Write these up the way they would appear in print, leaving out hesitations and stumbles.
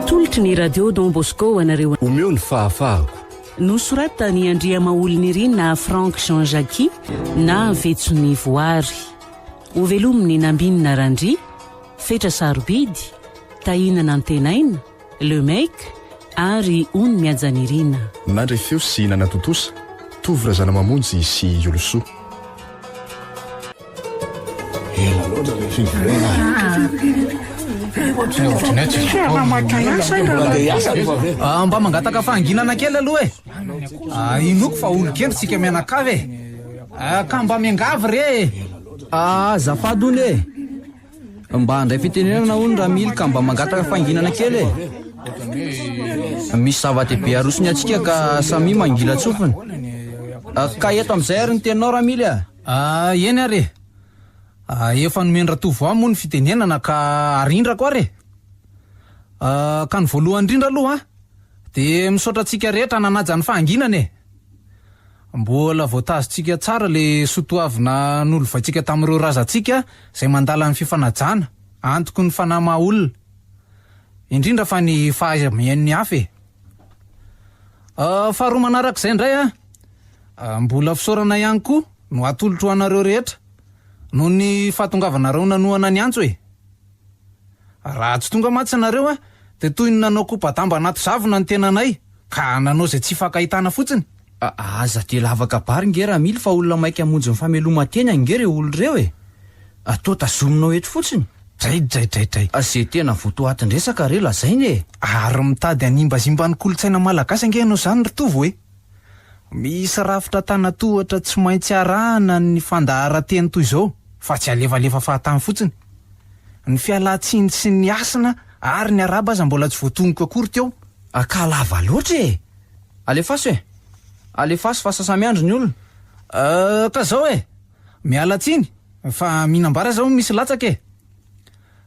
Atolotry ny Radio Don Bosco ho anareo. Omeo ny fahafahako. Nosoratan'i Andriamaholinirina Franck Jean Jacques na Vetson'ny Voary. Hovelomin'i Nambinina Randria, Fetra Sarobidy, Tahina Nantenaina, Le Mec ary Ony Mihajanirina. Nandre feo sy nanatontosa, Tovo Razanamamonjy sy Iolosoa. Ela loatra le fivoriana. Ah, mba mangataka fahanginana kely aloha e. Ah, inoako fa olon-kendry tsika mianakavy e. Ah, ka mba miangavy re e. Ah, azafady hono e. Mba handray fitenenana hono Ramily ka mba mangataka fahanginana kely e. Misy zava-dehibe arosony antsika ka samia mangilan-tsofina. Ah, ka eto amin'izay ary ny teninao Ramily a. Ah, eny ary e. Ah, efa nomen-dRatovo ahy moa ny fitenenana ka arindrako ary e. Ah, ka ny voalohany indrindra aloha dia misaotra antsika rehetra nanaja ny fahanginana e. Mbola voatazontsika tsara le soatoavina nolovaintsika tamin'ireo razantsika izay mandala ny fifanajana, antoky ny fanahy maha olona. Indrindra fa ny fahaiza-mihaino ny hafa e. Faharoa manarak'izay indray an, mbola fisaorana ihany koa no atolotro ho anareo rehetra noho ny fahatongavanareo nanohana ny antso e. Raha tsy tonga mantsy nareo an, dia toy ny nanao kopa-damba anaty zavona ny tenanay ka nanao izay tsy ifankahitana fotsiny. Aza dia lava kabary nge Ramily fa olona maika hamonjy ny fameloman-tena ange ireo olona ireo e! Toa tazominao eto fotsiny. Dray-dray-dray-dray. Ze tena votoatin-dresaka re lazaina e! Ary mitady hanimbazimba ny kolontsaina malagasy ange ianao izany ry Tovo e! Misy rafitra an-tanatohatra tsy maintsy arahana ny fandaharan-teny toy izao fa tsy alefalefa fahatany fotsiny. Ny fialan-tsiny sy ny hasina ary ny arahaba aza mbola tsy voatonoko akory teo. Ka lava loatra e! Alefaso e! Alefaso fa sasa-miandry ny olona. Euh, ka zao e! Miala tsiny fa mihinam-bary aza hono misy latsaka e!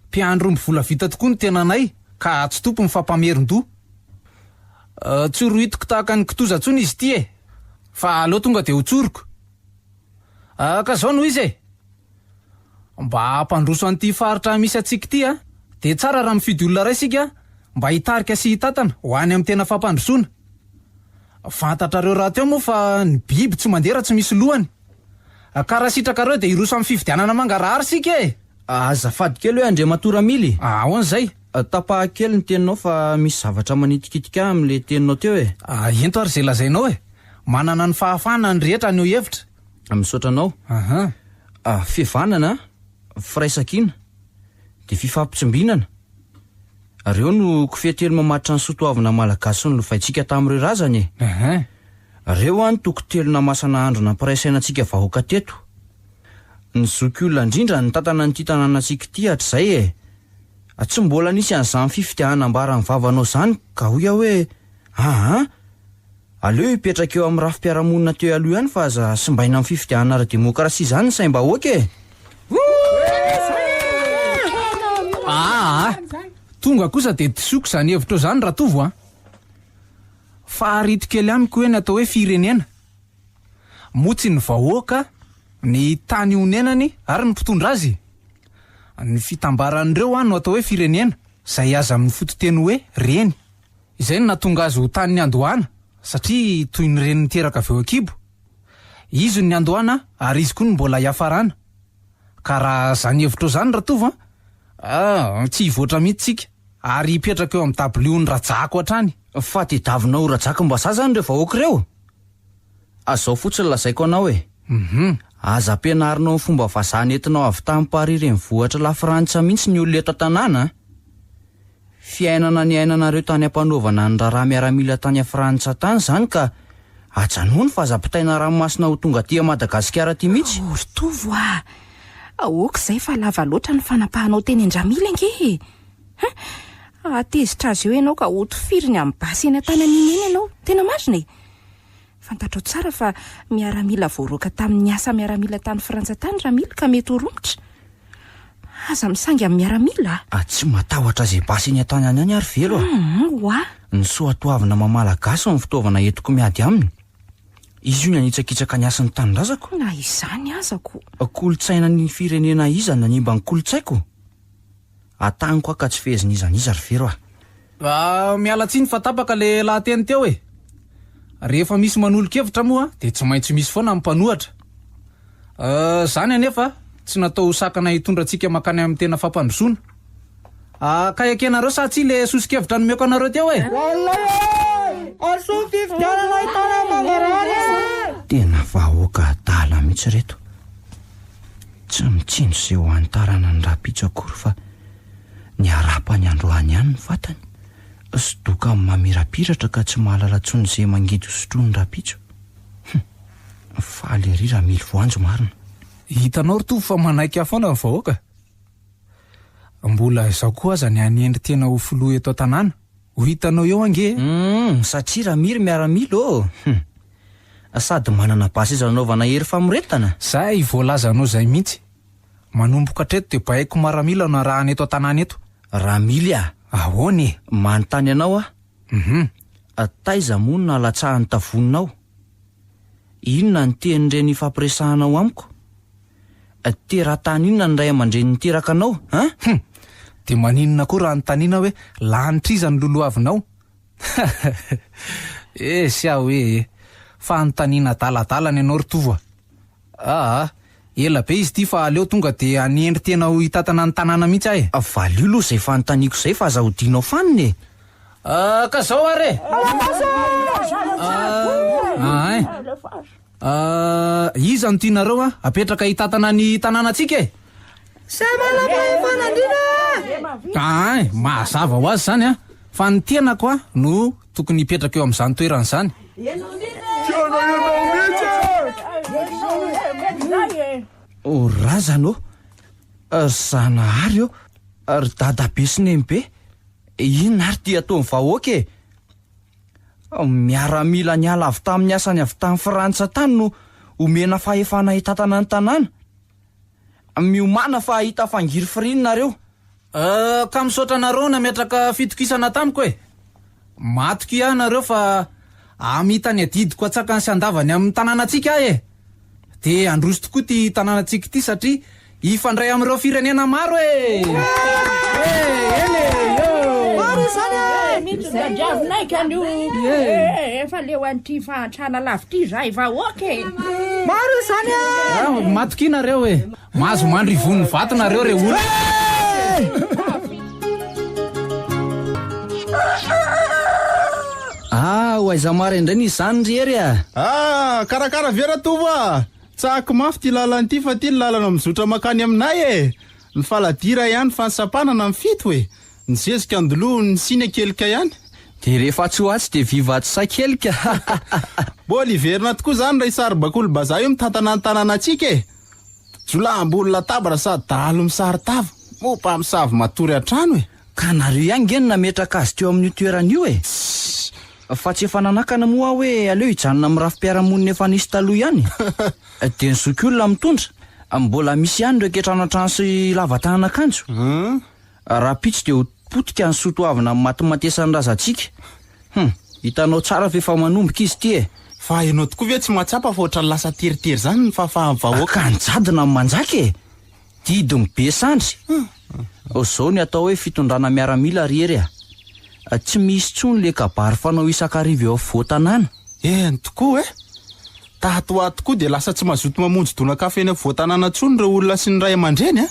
Mpiandry omby volavita tokoa ny tenanay ka tsy tompony fa mpamerin-doha. Euh, tsy rohitiko tahaka ny kitoza intsony izy ity e! Fa aleo tonga dia ho tsoriko. Euh, ka zao no izy e! Mba hampandroso an'ity faritra misy antsika ity dia tsara raha mifidy olona iray isika mba hitarika sy hitantana ho any amin'ny tena fampandrosoana. Fantatrareo rahateo moa fa ny biby tsy mandeha raha tsy misy lohany. Ka raha sitrakareo dia hiroso amin'ny fifidianana mangarahara isika e! Azafady kely hoe Andriamatoa Ramily. Ahoana izay? Tapaha kely ny teninao fa misy zavatra manitikitika ahy amin'ilay teninao teo e. Ento ary izay lazainao e! Manana ny fahafahana ny rehetra haneho hevitra. Misaotra anao. Aha. Fihavanana, firaisankina, dia fifampitsimbinana. Ireo no kofehy telo mamaritra ny soatoavina malagasy nolovaintsika tamin'ireo razana e. Aha. Ireo an toko telo namasana andro nampiray saina antsika vahoaka teto. Ny zokiolona indrindra nitantana an'ity tanànantsika ity hatrizay e. Tsy mbola nisy an'izany fifidianana ambaran'ny vavanao izany ka hoy aho hoe aa. Aleo hipetraka eo amin'ny rafi-piarahamonina teo aloha ihany fa aza simbaina amin'ny fifidianana ara-demokrasia izany ny saim-bahoaka e! Aa! Tonga kosa dia disoiko izany hevitrao izany Ratovo a! Farito kely amiko hoe ny atao hoe firenena. Moa tsy ny vahoaka, ny tany onenany ary ny mpitondra azy? Ny fitambaran'ireo an no atao hoe firenena, izay aza amin'ny fototeny hoe reny. Izay no nahatonga azy ho tany niandohana, satria toy ny reny niteraka avy eo an-kibo. Izy no niandohana ary izy koa no mbola hiafarana. Ka raha izany hevitrao izany Ratovo an, ah, tsy hivoatra mihitsy tsika, ary hipetraka eo amin'ny dabilion'i Rajako hatrany. Fa tediavinao ho Rajakom-bazaha izany ireo vahoaka ireo? Azao fotsiny lazaiko anao e. Aza ampianarinao ny fomba vazaha nentinao avy tany Paris renivohitra Lafrantsa mihitsy ny olona eto an-tanàna an. Fiainana niainanareo tany am-panaovana ny raharaha miaramila tany Frantsa tany izany ka ajanony fa aza ampitaina ranomasina ho tonga aty Madagasikara aty mihitsy. Oh ry Tovo a! Aoka izay fa lava loatra ny fanapahanao teny an-dRamily ange e! Hein! Hahatezitra azy eo ianao ka hotifiriny amin'ny basy eny an-tanany iny eny ianao, tena marina e! Fantatrao tsara fa miaramila voaroaka tamin'ny asa miaramila tany Frantsa tany Ramily ka mety ho romotra. Aza misangy amin'ny miaramila a! Tsy matahotra izay basy eny an-tanany any ary Velo a! Hum, oa! Ny soatoavina maha Malagasy no fitaovana entiko miady aminy. Izy io ny hanitsakitsaka ny hasin'ny tanindrazako. Na izany aza ko. Kolontsaina ny firenena iza no nanimba ny kolontsaiko? Ataniko aho ka tsy fehezin'iza n'iza ry Vero a! Ah, miala tsiny fa tapaka le lahateny teo e. Rehefa misy manolo-kevitra moa dia tsy maintsy misy foana ny mpanohatra. Ah, zany anefa tsy natao ho sakana hitondra antsika mankany amin'ny tena fampandrosoana. Ah, ka ekenareo sa tsia le soso-kevitra nomeko anareo teo e? Tena vahoaka adala mihitsy reto. Tsy mitsinjo izay ho hanitarana ny rahampitso akory fa ny harapany androany ihany no fantany. Sy doka mamirapiratra ka tsy mahalala intsony izay mangidy ho sotroiny rahampitso. Hum! Faly ery Ramily voanjo marina. Hitanao ry Tovo fa manaiky ahy foana ny vahoaka. Mbola izaho koa aza ny hanendry tena ho filoha eto an-tanàna. Ho hitanao eo ange e! Hum! Satria Ramily miaramila ô! Hum! Sady manana basy azo anaovana hery famoretana. Zay voalazanao zay mihitsy. Manomboka hatreto dia baiko maramila no arahana eto an-tanàna eto. Ramily a! Ahoana e? Manontany anao aho. Hum. Taiza moa no nalatsahan'ny tavoninao? Inona ny tenin'ireny ifampiresahanao amiko? Teratany inona ny ray aman-dreny niteraka anao, hein? Hum! Dia maninona koa raha anontaniana hoe lanitr'iza no lolohavinao? Esy aho hoe e! Fanontaniana adaladala ny anao ry Tovo a! Aa! Ela be izy ity fa aleo tonga dia hanendry tena ho hitantana ny tanàna mihitsy aho e! Valio aloha izay fanontaniako izay fa aza odianao fanina e! Ah, ka zao ary e! Ah, ein. Ah, iza no tianareo an, apetraka hitantana ny tanànantsika e? Izay manam-pahefana indrindra e! Ah, ein, mazava ho azy izany an, fa ny tenako an no tokony hipetraka eo amin'izany toerana izany. Tena ianao mihitsy e! O razana ô! Ry Zanahary ô! Ry dadabe sy nenibe! Inona ary ity ataon'ny vahoaka e? Miaramila niala avy tamin'ny asany avy tany Frantsa tany no omena fahefana hitantana ny tanàna. Miomàna fa hahita fangirifiriana nareo. Euh, ka misaotra anareo nametraka fitokisana tamiko e! Matoky ahy nareo fa hamita ny adidiko antsakany sy andavany amin'ny tanànantsika aho e! Dia handroso tokoa ity tanànantsika ity satria hifandray amin'ireo firenena maro e! Eny e! Maro izany e! Tadiavinay ka anio e! Efa leo an'ity fahantrana lavitra ity izahay vahoaka e! Maro izany e! Matokia nareo e! Mahazo mandry ivon'ny vato nareo re olona. Ah, ho aiza maraindraina izany ry Hery a? Ah, karakara ve Ratovo a? Tsahako mafy ity lalana ity fa ity ny lalana mizotra mankany aminay e! Ny faladira ihany fa ny sampanana ny fito e! Ny zezika an-doloha ny siny akelika ihany. Dia rehefa tsy ho atsy dia viva tsy sakelika. Mbola hiverina tokoa izany ilay saribakolim-bazaha io mitantana ny tanànantsika e! Jiolahy ambony latabatra sady dahalo misaron-tava, moa mpamosavy matory an-trano e! Ka nareo ihany nge no nametraka azy teo amin'io toerana io e! Fa tsy efa nanakana moa aho hoe aleo hijanona amin'ny rafi-piarahamonina efa nisy taloha ihany? Dia ny zokiolona mitondra? Mbola misy ihany ireo kiantrano an-trano sy lava tanana akanjo? Rahampitso dia ho potika ny soa toavina amin'ny matimatesan'ny razantsika. Hum, hitanao tsara fa efa manomboka izy ity e! Fa ianao tokoa ve tsy mahatsapa fa ohatran'ny lasa teritery izany ny fahafahan'ny vahoaka? Ka ny jadona no manjaka e! Didin'ny be sandry! Izao ny atao hoe fitondrana miaramila ry Hery a! Tsy misy intsony le kabary fanao isan-kariva eo afovoan-tanàna. Eny tokoa e! Tato ho ato tokoa dia lasa tsy mazoto mamonjy donak'afo eny afovoan-tanàna intsony ireo olona sy ny ray aman-dreny a!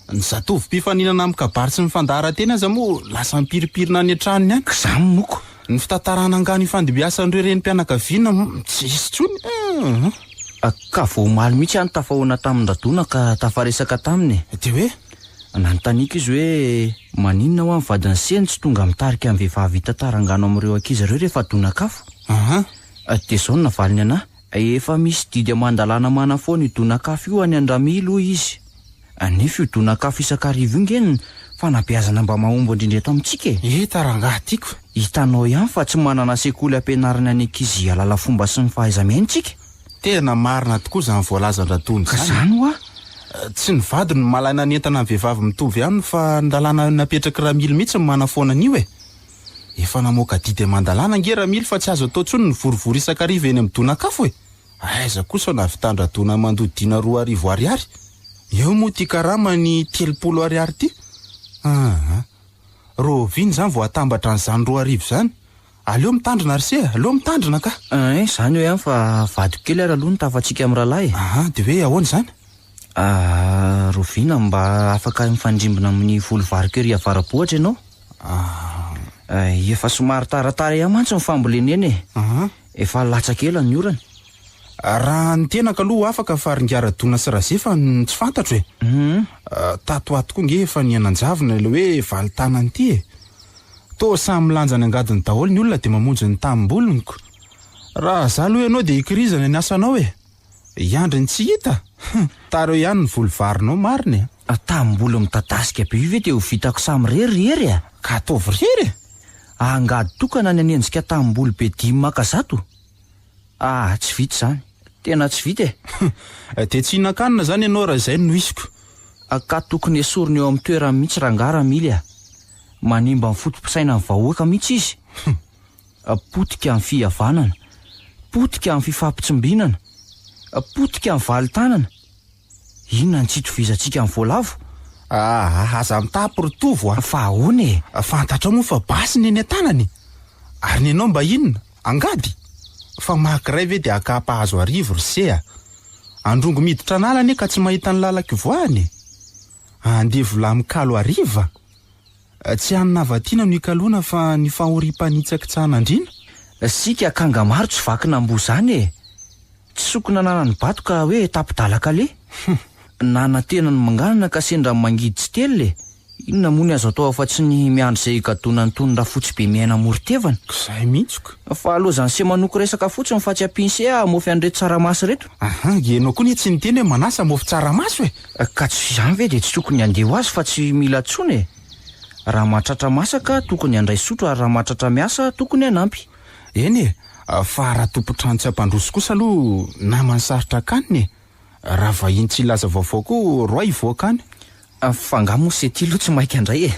Ny zatovo mpifaninana amin'ny kabary sy ny fandaharan-teny aza moa lasa mipirimpirina any an-tranony any. K'izany moko. Ny fitantarana angano ifandimbiasan'ireo renim-pianakaviana moa tsy hisy intsony eh. Ka vao omaly mihitsy aho no tafahoana tamin-dRadona ka tafaresaka taminy e. Dia hoe? Nanontaniako izy hoe maninona hoa ny vadin'i Seny tsy tonga mitarika ny vehivavy hitantara angano amin'ireo ankizy ireo rehefa donak'afo? Aha. Dia izao no navaliny anà. Efa misy didy aman-dalàna manafoana io donak'afo io any Andramily hoy izy. Nefa io donak'afo isan-kariva io nge ny fanabeazana mba mahomby indrindra eto amintsika e! Hita rangahy tiako. Hitanao ihany fa tsy manana sekoly ampianarana ny ankizy hihalala fomba sy ny fahaiza-miaina isika. Tena marina tokoa izany voalazan-dRatony Ka izany. izany hoa. Tsy ny vady no malaina ny entana ny vehivavy mitovy aminy fa ny lalàna napetrak'i Ramily mihitsy no manafoana an'io e! Efa namoaka didy aman-dalàna ange Ramily fa tsy azo atao intsony ny vorivory isan-kariva eny amin'ny donak'afo e! Aiza kosa nahavitan-dRadona mandoa dina 2000 ariary? Eo moa ity karamany 30 ariary ity? Aa! Rahoviana izany vao hatambatra an'izany 2000 izany? Aleo mitandrina ry se a! Aleo mitandrina ka! Ein, izany eo ihany fa vadiko kely ary aloha no tafantsika amin'ny rahalahy e! Aha, dia hoe ahoana izany? Ah, rahoviana mba afaka mifandrimbona amin'ny voly variko ery Avarabohitra ianao? Ah. Efa somary taratara ihany mantsy ny fambolena eny e! Aha. Efa latsaka ela ny orana. Raha ny tenako aloha afaka fa ry Ngaradona sy Razefa no tsy fantatro e! Tato ho ato koa nge efa niha-nanjavona ilay hoe valin-tanana ity e! Toa samy milanja ny angadiny daholo ny olona dia mamonjy ny tanimboliny ko! Raha za aloha ianao dia ikirizana ny asanao e! Hiandry ny tsy hita? Hum! Tara eo ihany ny voly varinao marina e! Tanimboly midadasika be io ve dia ho vitako samirery ry Hery a! Ka ataovy ry Hery e! Angady tokana ny hanenjika tanimboly be dimy maka zato? Ah, tsy vita izany. Tena tsy vita e! Dia tsy hihinan-kanina izany ianao raha izay no isiko. Ka tokony esorina eo amin'ny toerany mihitsy rangahy Ramily a! Manimba ny foto-pisainan'ny vahoaka mihitsy izy. Potika ny fihavanana. Potika ny fifampitsimbinana. Potika ny valin-tanana. Inona no tsy itovizantsika amin'ny voalavo? Aa, aza mitapy ry Tovo a! Fa ahoana e? Fantatrao moa fa basy ny eny an-tanany e! Ary ny anao mba inona? Angady? Fa maka iray ve dia akapa hazo arivo ry se a! Androngo miditra an'ala anie ka tsy mahita ny lalan-kivoahany e! Andevo lahy mikalo hariva? Tsy hanina havatiana no ikaloana fa ny fahoriam-panitsakitsahan'andriana. Sika akanga maro tsy vakin'amboa zany e! Tsy sokina nanan'ny bato ka hoe tapi-dalan-kaleha. Nanantena ny manganana ka sendra ny mangidy tsy telina e! Inona moa ny azo atao afa-tsy ny miandry izay higadonan'ny tony rafotsy be miaina amoron-tevana? K'izay mihitsy ko! Fa alozan'i se manoko resaka fotsiny fa tsy ampian'i se hamofy an'ireto tsaramaso ireto. Aha, ianao koa anie tsy niteny hoe manasa mofo tsaramaso e! Ka tsy izany ve dia tsy tokony handeha ho azy fa tsy mila antsoina e! Raha mahatratra masaka tokony handray sotro ary raha mahatratra miasa tokony hanampy. Eny e, fa raha tompon-trano tsy hampandroso kosa aloha naman'ny sarotra akanina e! Raha vahiny tsy hilaza vaovao koa roay hivoaka any. Fa angaha moa Sety aloha tsy maika indray e!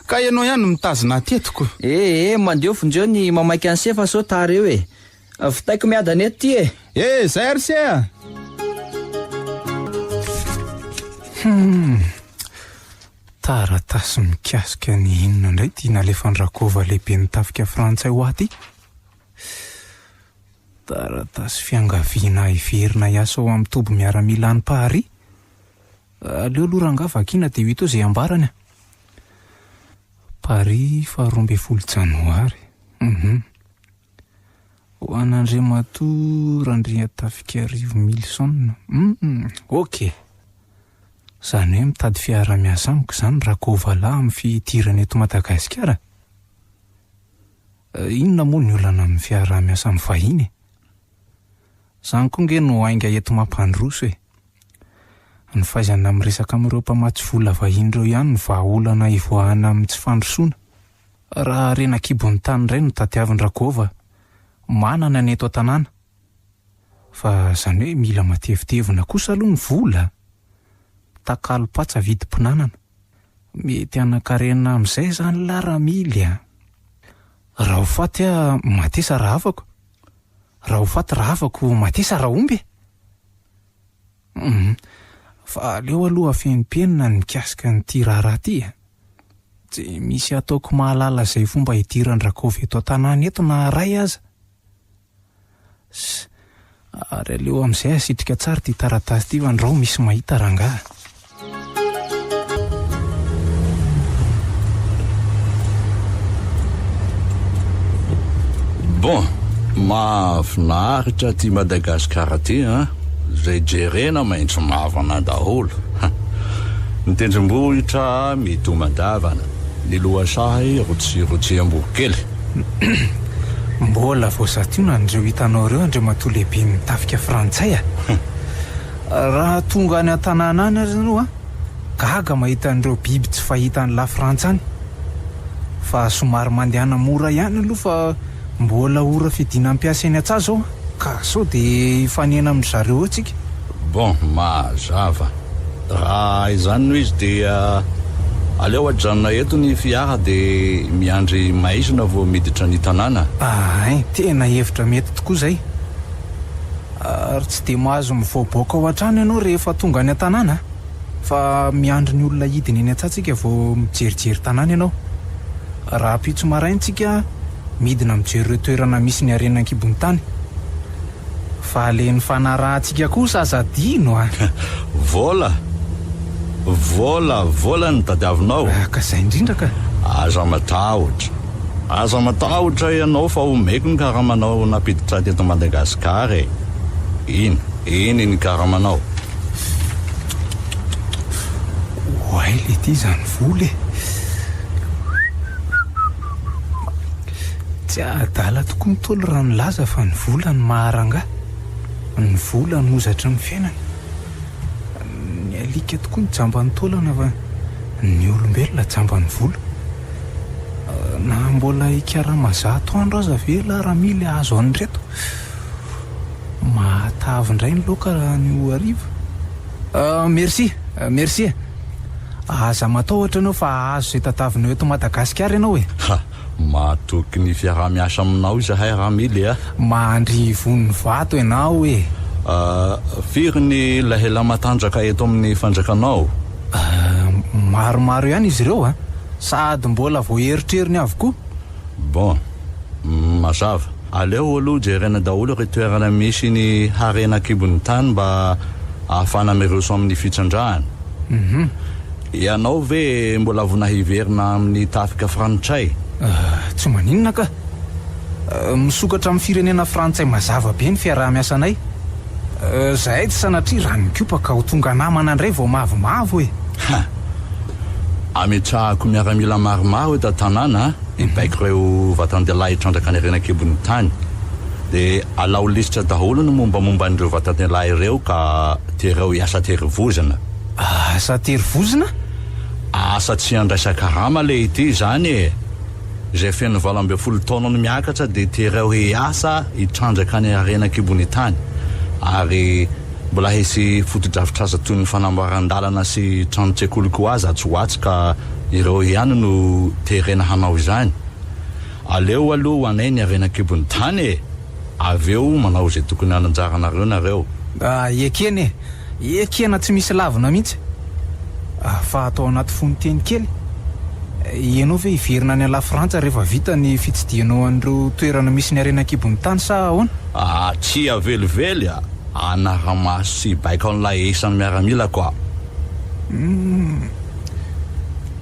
Ka ianao ihany no mitazona aty eto ko! Eh eh, mandeha vonjeo ny mamaika an'i Se fa sao tara eo e! Vitaiko miadana eto ty e! Eh, zay ary Se a! Hum, taratasy mikasika ny inona indray ity nalefan-dRakova lehiben'ny tafika frantsay ho ahy ity? Taratasy fiangaviana hiverina hiasa ao amin'ny toby miaramila any Paris. Aleo aloha rangahy vakiana dia ho hita eo izay ambarany a. Paris faha 12 janoary. Hum. Ho an'Andriamatoa Randriantafikarivo Milson. Hum, ok. Izany hoe mitady fiara-miasa amiko izany Rakovalahy amin'ny fidirana eto Madagasikara? Inona moa ny olana amin'ny fiaraha-miasa amin'ny vahiny e? Izany koa nge no ainga enti-mampandroso e! Ny fahaizana miresaka amin'ireo mpamatsy vola vahiny ireo ihany no vahaolana hivoahana amin'ny tsy fandrosoana. Raha harena an-kibon'ny tany indray no tadiavin-dRagôva, manana ny eto an-tanàna. Fa izany hoe mila matevitevina kosa aloha ny vola a! Takalo patsa vidim-pinanana. Mety hanan-karena amin'izay izany lahy Ramily a! Raha ho faty aho, matesa rahavako. Raha ho faty rahavako, matesa raomby e! Hum, fa aleo aloha afenimpenina ny mikasika an'ity raharaha ity e! Tsy misy ataoko mahalala izay fomba hidiran-dRakovy eto an-tanàna eto na iray aza. Ss, ary aleo amin'izay asitrika tsara ity taratasy ity fa ndrao misy mahita rangaha. Bon, mahafinaritra aty Madagascar aty an, zay jerena maitso mavana daholo. Ny tendrombohitra mitomadavana, ny lohasaha rotsirotsiam-boronkely. Mbola vao santionany ireo hitanao ireo Andriamatoa Lehiben'ny tafika frantsay a! Raha tonga any an-tanàna any aza ianao a, gaga mahita an'ireo biby tsy fahita any Lafrantsa any. Fa somary mandehana mora ihany aloha fa mbola ora fidinam-piasa eny an-tsaha izao ka sao dia hifanena amin-dry zareo eo tsika. Bon, mazava. Raha izany no izy dia aleo ajanona eto ny fiara dia miandry maizina vao miditra ny tanàna. Ahay, tena hevitra mety tokoa izay. Ary tsy dia mahazo mivoaboaka ao an-trano ianao rehefa tonga any an-tanàna a! Fa miandry ny olona hidina eny an-tsaha tsika vao mijerijery tanàna ianao. Rahampitso maraina tsika midina mijery ireo toerana misy ny harena an-kibon'ny tany. Fa le nifanarahantsika kosa aza adino a! Vola! Vola, vola no tadiavinao? Ka zay indrindra ka! Aza matahotra. Aza matahotra ianao fa omeko ny karamanao nampiditra ahy teto Madagasikara e! Iny, iny ny karamanao. Oay lety izany vola e! Tsy adala tokoa ny Ntaolo raha nilaza fa ny vola no maha rangahy, ny vola no hozatry ny fiainana. Ny alika tokoa no jamban'ny taolana fa ny olombelona jamban'ny vola. Na mbola hikarama 100 andro aza ve ialahy Ramily hahazo an'ireto? Mahatavy indray ny laoka raha anio hariva. Merci, merci e. Aza matahotra ianao fa hahazo izay tadavinao eto Madagasikara ianao e. Ha, matoky ny fiaraha-miasa aminao izahay Ramily a. Mandry ivon'ny vato ianao e. Firy ny lehilahy matanjaka eto amin'ny fanjakanao? Maromaro ihany izy ireo a. Sady mbola vao erotrerony avokoa. Bon, mazava. Aleo aloha jerena daholo ireo toerana misy ny harena an-kibon'ny tany mba ahafahana miroso amin'ny fitrandrahana. Ianao ve mbola vonona hiverina amin'ny tafika frantsay? Tsy maninona ka. Misokatra amin'ny firenena frantsay mazava be ny fiaraha-miasanay. Zahay tsy sanatria rano mikopa ka ho tonga namana indray vao mavomavo e! Ha! Ametrahako miaramila maromaro eto an-tanàna hibaiko ireo vatan-dehilahy hitrandraka ny harena an-kibon'ny tany. Dia alao lisitra daholo ny mombamomba an'ireo vatan-dehilahy ireo ka tereo hiasa terivozona. Asa terivozona? Asa tsy andraisan-karama le ity izany e! Izay feno 18 taona no miakatra dia tereo hiasa hitrandraka ny harena an-kibon'ny tany. Ary mbola hisy fotodrafitrasa toy ny fanamboaran-dalana sy tranon-tsekoly koa aza atsy ho atsy ka ireo ihany no terena hanao izany. Aleo aloha ho anay ny harena an-kibon'ny tany e! Avy eo manao izay tokony hananjaranareo nareo. Ekena e! Ekena tsy misy lavina mihitsy. Fa atao anaty fonon-teny kely. Ianao ve hiverina any Lafrantsa rehefa vita ny fitsidihanao an'ireo toerana misy ny harena an-kibon'ny tany sa ahoana? Ah, tsia velively a! Hanara-maso sy hibaiko an'ilay isan'ny miaramilako aho. Humm.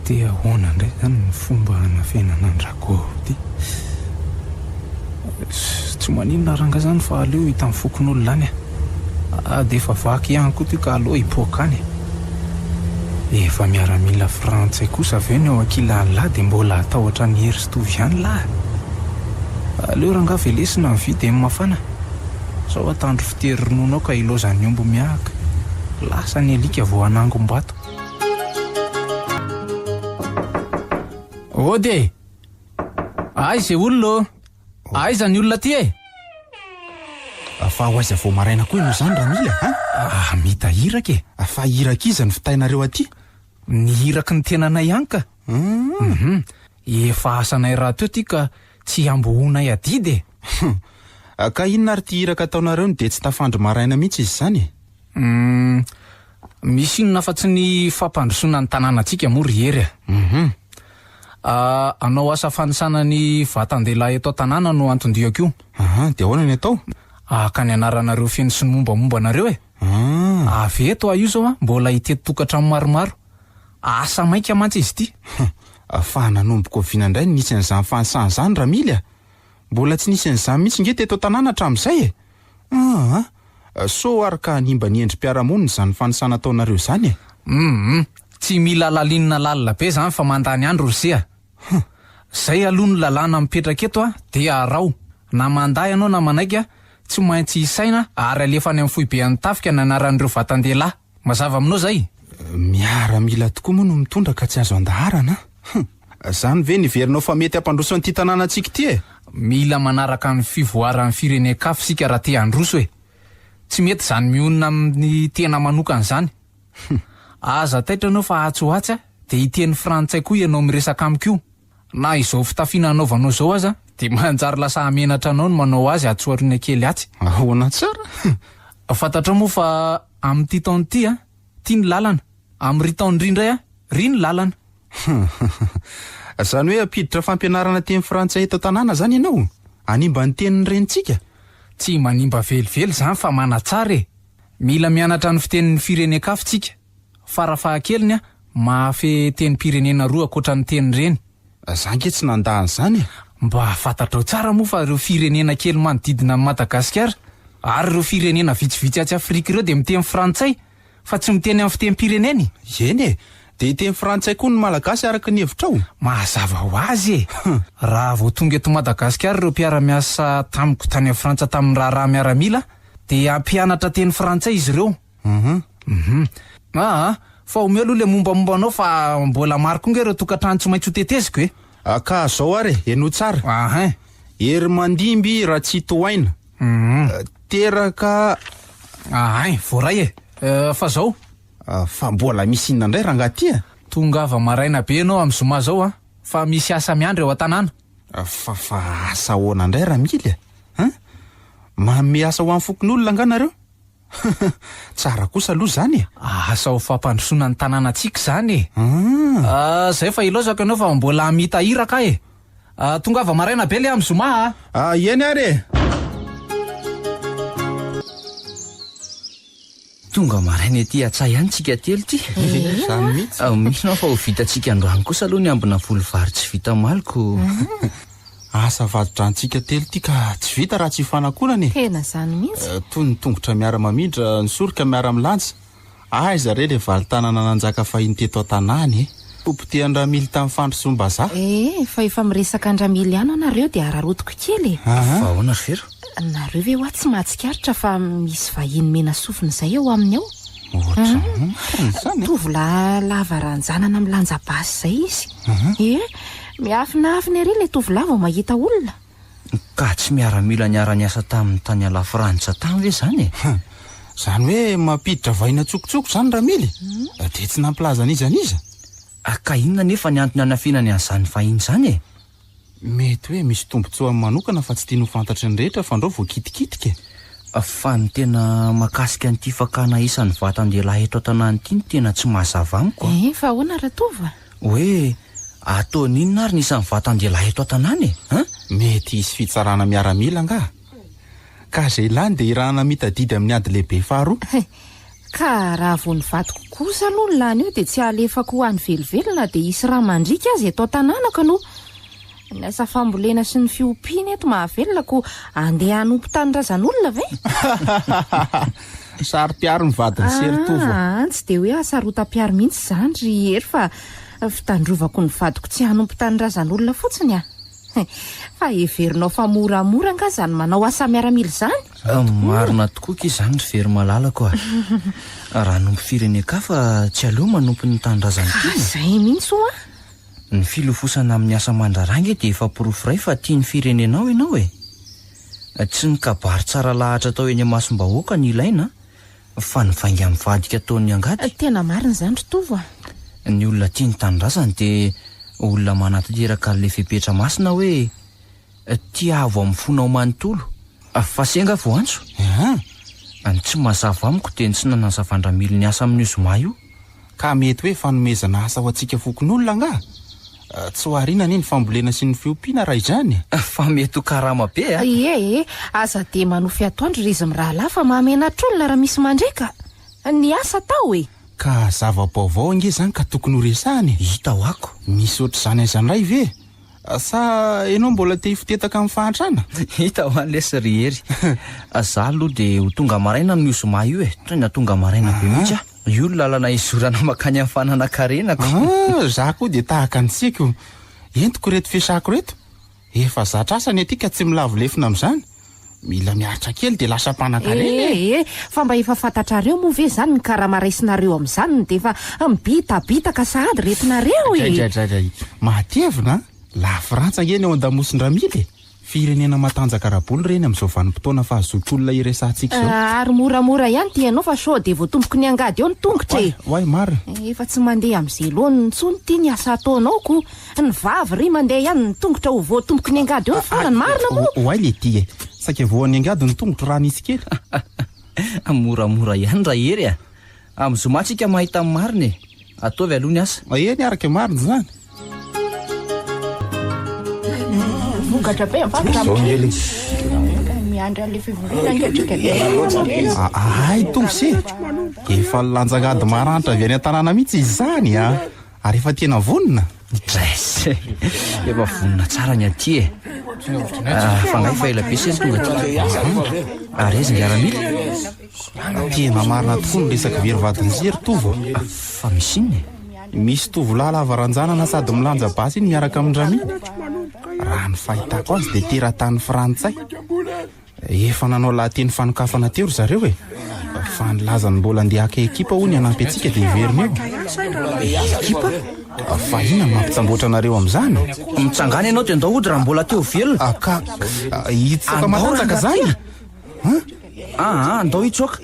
Dia ahoana indray izany ny fomba hanafenana an-dRakoto ity? Tsy maninona ranga zany fa aleo hitan'ny fokonolona any a! Dia efa vaky ihany koa ty ka aleo hipoaka any e! Efa miaramila frantsay kosa ve ny ao ankilan'lah dia mbola hatahotra an'i Hery sy Tovo ihany lah? Aleo rangaha velesina ny vy dia ny mafana sao atandro fitery ronono ao ka ilaozan'ny omby mihahaka. Lasa ny alika vao hanangom-bato. Ody e! Aiza e olona ô! Aiza ny olona aty e! Fa ho aiza vao maraina koa ianao izany Ramily a? Ah, mita iraka e! Fa iraka iza no vitainareo aty? Ny iraky ny tenanay ihany ka! Hum, efa asanay rahateo ity ka tsy hiambohoanay adidy e! Ka inona ary ity iraka ataonareo no dia tsy tafandry maraina mihitsy izy izany e? Hum, misy inona afa-tsy ny fampandrosoana ny tanànantsika moa ry Hery a! Hum. Hanao asa fanisana ny vatan-dehilahy eto an-tanàna no anton-diako io. Aha, dia ahoana ny atao? Haka ny anaranareo feno sy ny mombamomba anareo e! Ah. Avy eto aho io izao an, mbola hitety tokantrano maromaro. Asa maika mantsy izy ity. Fa nanomboka oviana indray no nisy an'izany fanisana izany Ramily a? Mbola tsy nisy an'izany mihitsy nge teto an-tanàna hatramin'izay e! Aa! Sao ary ka hanimba ny endri-piarahamonina izany fanisana ataonareo izany e! Humm! Tsy mila lalinina lalina be izany fa mandany andro ry se a! Hum! Zay aloha ny lalàna mipetraka eto a, dia araho. Na mandà ianao na manaiky a, tsy maintsy isaina ary alefa any amin'ny foibe an'ny tafika ny anaran'ireo vatan-dehilahy. Mazava aminao izay? Miaramila tokoa moa no mitondra ka tsy azo andaharana a! Hum! Zany ve ny heverinao fa mety hampandroso an'ity tanànantsika ity e? Mila manaraka ny fivoaran'ny firenen-kafa isika raha te handroso e! Tsy mety izany mionona amin'ny tena manokana izany. Hum! Aza taitra ianao fa atsy ho atsy dia hiteny frantsay koa ianao miresaka amiko io. Na izao fitafiana anaovanao izao aza dia manjary lasa hamenatra anao ny manao azy atsy aoriana kely atsy. Ahoana tsara? Fantatrao moa fa amin'ity taona ity an, ity ny lalana. Amin'ry taona ry indray an, ry ny lalana. Izany hoe hampiditra fampianarana teny frantsay eto an-tanàna izany ianao? Hanimba ny tenin'ny renintsika? Tsy manimba velively izany fa manatsara e! Mila mianatra ny fitenin'ny firenen-kafa tsika. Farafahakeliny mahafehy tenim-pirenena roa ankoatra ny teny reny. Za ange tsy nandà an'izany e! Mba fantatrao tsara moa fa ireo firenena kely manodidina an'i Madagasikara ary ireo firenena vitsivitsy atsy Afrika ireo dia miteny frantsay fa tsy miteny amin'ny fitenim-pireneny e! Eny e! Dia hiteny frantsay koa ny Malagasy araka ny hevitrao? Mazava ho azy e! Raha vao tonga eto Madagasikara ireo mpiara-miasa tamiko tany Frantsa tamin'ny raharaha miaramila dia hampianatra teny frantsay izy ireo. Uhum. Aa, fa omeo aloha le mombamomba anao fa mbola maro koa nge ireo tokantrano tsy maintsy ho teteziko e. Ka zao ary e, henoy tsara. Ahin. Herimandimby Ratsitohaina. Teraka. Ahin, voaray e. Fa zao. Fa mbola misy inona indray rangahy ty a? Tongava maraina be ianao amin'ny zoma zao an, fa misy asa miandry ao an-tanàna. Fa fa asa ahoana indray Ramily a? Hein? Manome asa ho an'ny fokonolona angaha nareo? Tsara kosa aloha izany e! Asa ho fampandrosoana ny tanànantsika izany e! Ah, zay fa ilaozako ianao fa mbola hamita iraka aho e! Tongava maraina be le amin'ny zoma a! Ah, eny ary e! Tonga maraina ety an-tsaha ihany tsika telo ity. Izany mihitsy. Mino aho fa ho vitantsika androany kosa aloha ny ambina voly vary tsy vita omaly ko. Asa vadi-drantsika telo ity ka tsy vita raha tsy ifanakonana e! Tena izany mihitsy. Toy ny tongotra miara-mamindra, ny soroka miara-milanja. Aiza re ilay valin-tanana nanjaka fahiny teto an-tanàna e! Hopotehan-dRamily tamin'ny fandrosoam-bazaha. Eh, fa efa miresaka an-dRamily ihany anareo dia araraotiko kely e! Fa ahoana ry Vero? Nareo ve hoa tsy mahatsikaritra fa misy vahiny mena sofina izay ao aminy ao? Ohatran'ny marina izany e! Tovolahy lava ranjanana milanja basy izay izy. Eh, miafinafina ery ilay tovolahy vao mahita olona. Ka tsy miaramila niara-niasa taminy tany Alafrantsa tany ve izany e? Izany hoe mampiditra vahiny an-tsokotsoko izany Ramily? Dia tsy nampilaza an'iza n'iza? Ka inona anefa ny antony hanafinany an'izany vahiny izany e? Mety hoe misy tombontsoany manokana fa tsy tiany ho fantatry ny rehetra fandrao voakitikitika e! Fa ny tena mahakasika an'ity fakana isan'ny vatan-dehilahy eto an-tanàna ity no tena tsy mazava amiko a! Eh, fa ahoana Ratovo a? Hoe ataony inona ary ny isan'ny vatan-dehilahy eto an-tanàna e? An? Mety hisy fitsarana miaramila angaha? Ka izay lany dia irahana mitadidy amin'ny ady lehibe faharoa. Ka raha vao ny vadiko kosa aloha no lany eo dia tsy alefako ho any velively na dia hisy rà mandriaka aza eto an-tanànako aloha. Ny asa fambolena sy ny fiompiana eto mahavelona ko andeha hanompo tanindrazan'olona ve? Saro-piaro ny vadin'i Seritovo a! Aa, tsy dia hoe hasarotam-piaro mihitsy izany ry Hery fa fitandrovako ny vadiko tsy hanompo tanindrazan'olona fotsiny a! Fa heverinao fa moramora angaha izany manao asa miaramila izany? Marina tokoa akia izany ry Very malalako a! Raha hanompo firenen-kafa tsy aleo manompo ny tanindrazan'ny Ka tiana? izay mihitsy ho'a! Ny filofosana amin'ny asa aman-draharaha ange dia efa porofo iray fa tia ny firenenao ianao e! Tsy ny kabary tsara lahatra atao eny imasom-bahoaka no ilaina fa ny vainga mivadika ataon'ny angady. Tena marina izany ry Tovo a! Ny olona tia ny tanindrazany dia olona manatanteraka an'ilay fepetra masina hoe Tiavo amin'ny fonao manontolo. Fa senga voantso? Eeh! Ny tsy mazava amiko dia ny tsy nanazavan-dRamily ny asa amin'io zoma io. Ka mety hoe fanomezana asa ho antsika fokonolona angaha? Tsy ho ariana anie ny fambolena sy ny fiompiana raha izany e! Fa mety ho karama be a! Ie e! Aza dia manofy atoandro ry izy mirahalahy fa mahamenatr'olona raha misy mandre ka! Ny asa atao e! Ka zava-baovao ange izany ka tokony ho resahana e! Hita ho ako! Misy ohatr'izany aiza indray ve? Sa ianao mbola te hifotetaka amin'ny fahantrana? Hita ho any lesy ry Hery. Za aloha dia ho tonga maraina amin'io zoma io e! Tena tonga maraina be mihitsy aho. Io no lalana hizorana mankany amin'ny fananan-karenako. Ah, za koa dia tahaka an'i Tsiky. Entiko ireto fiasako ireto. Efa zatra asa ny aty ka tsy milavo lefona amin'izany. Mila miaritra kely dia lasa mpanan-karena e! Eh, eh, fa mba efa fantatrareo moa ve izany ny karama raisinareo amin'izany no dia efa mibitabitaka sahady ireto nareo e! Dray, matevina an! La Frantsa ange ny ao an-damosin-dRamily e! Firenena matanjaka ara-bola ireny amin'izao vanim-potoana fahazotoan'olona iresahantsika izao. Ary moramora ihany ity ianao fa sao dia voatomboky ny angady eo ny tongotra e! Oay, marina. Efa tsy mandeha amin'izay laoniny intsony ity ny asa ataonao ko! Ny vavy ry mandeha ihany ny tongotra ho voatomboky ny angady eo ny farany, marina moa? Oay le ty e! Saika voan'ny angady ny tongotro raha nisy kely. Moramora ihany Rahery a! Amin'ny zoma tsika mahita ny marina e! Ataovy aloha ny asa. Eny araka marina izany. Vokatra be mivavaka amin'izay. Miandry an'ilay fivoriana ange tsika dia. Hay Tompo se! Efa nilanjangady maranitra avy any an-tanàna mihitsy izy izany a! Ary efa tena vonona? Dress! Efa vonona tsara ny aty e! Ah, fa angaha efa ela be se no tonga aty? Ary aiza ingahy Ramily? Tena marina tokoa ny resak'i Very vadin'i Zy ry Tovo a! Fa misy inona e? Misy tovolahy lava ranjanana sady milanja basy iny miaraka amin-dRamily. Raha ny fahitako azy dia teratany frantsay. Efa nanao lahateny fanokafana teo ry zareo e! Fa nilaza ny mbola andeha haka ekipa hono hanampy antsika dia hiverina eo. Ekipa? Fa inona no mampitsamboatra anareo amin'izany? Mitsangàna ianao dia ndao hody raha mbola te ho velona. Ka hitsoaka matanjaka izany? Aa, ndao hitsoaka.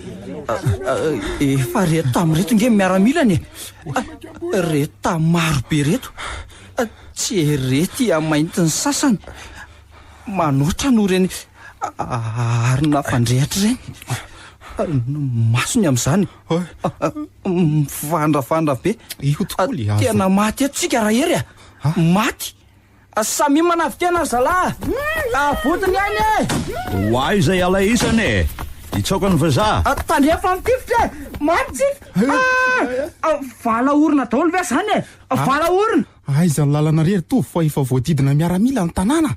Efa reto tamin'ireto nge ny miaramilany e! Reto tamin'ny maro be reto. Tsy rety hamainty ny sasany. Manoatra noho ireny arina fandrehitra ireny. Ny masony amin'izany mivandravandra be. Io tokoa le azo. Tena maty eto tsika Rahery a! Maty! Samia manavo-tena ry zalahy a! Avoty ny ainy e! Ho aiza ialahy isany e? Hitsaoka ny vazaha? Tandremo fa mitifitra e! Maty tsika! Ah! Vala orona daholo ve izany e? Vala orona! Aiza ny lalana re ry Tovo fa efa voadidina miaramila ny tanàna?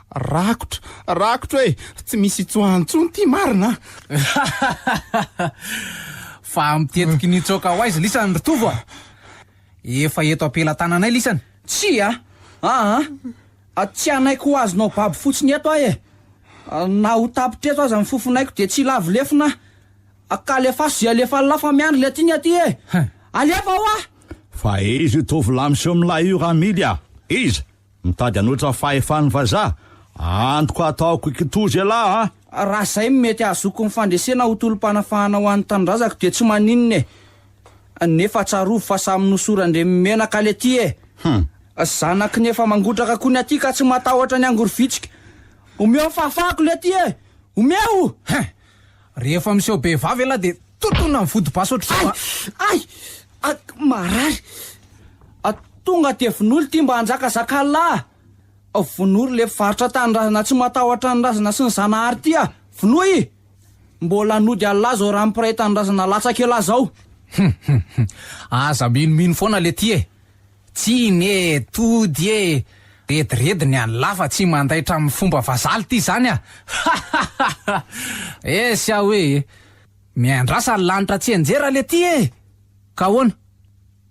Rakotra, rakotra e! Tsy misy hitsoahana intsony ity marina a! Fa mitetiky ny hitsoaka ho aiza lisany ry Tovo a! Efa eto am-pelatananay lisany. Tsia a! Aa! Tsy hanaiky ho azonao babo fotsiny eto aho e! Na ho tapitra eto aza ny fofonaiko dia tsy hilavo lefona aho. Ka alefaso ze alefan'lah fa miandry le aty ny aty e! Alefa hoa! Fa iza io tovolahy miseho milay io Ramily a! Iza? Mitady hanohitra fahefan'ny vazaha? Antoko ataoko kitoza ialahy a! Raha zay no mety hahazoako ny fandresena ho tolom-panafahana ho an'ny tanindrazako dia tsy maninona e! Nefa tsarovy fa samy nosoran-dRemy menaka le aty e! Zanaky ny efa mangotraka koa ny aty ka tsy matahotra ny angorivitsika! Omeo ny fahafahako le aty e! Omeo! Hein! Rehefa miseho be vava ialahy dia totoina ny vody basy ohatr'izao a! Ay! Ay! Marary! Tonga dia vonoy ity mba hanjakazaka Allah! Vonoy ry le mpivarotra tanindrazana tsy matahotra ny razana sy ny Zanahary ity a! Vonoy! Mbola nody Allah zao raha mpiray tanindrazana latsaka elah zao! Hum hum hum! Aza minomino foana le ty e! Tsiny e! Tody e! Rediredy ny an'lah fa tsy mandaitra amin'ny fomba vazaha lty izany a! Hahahaha! Esy aho e! Miandrasa ny lanitra tsy hianjera le ty e! Ka ahoana?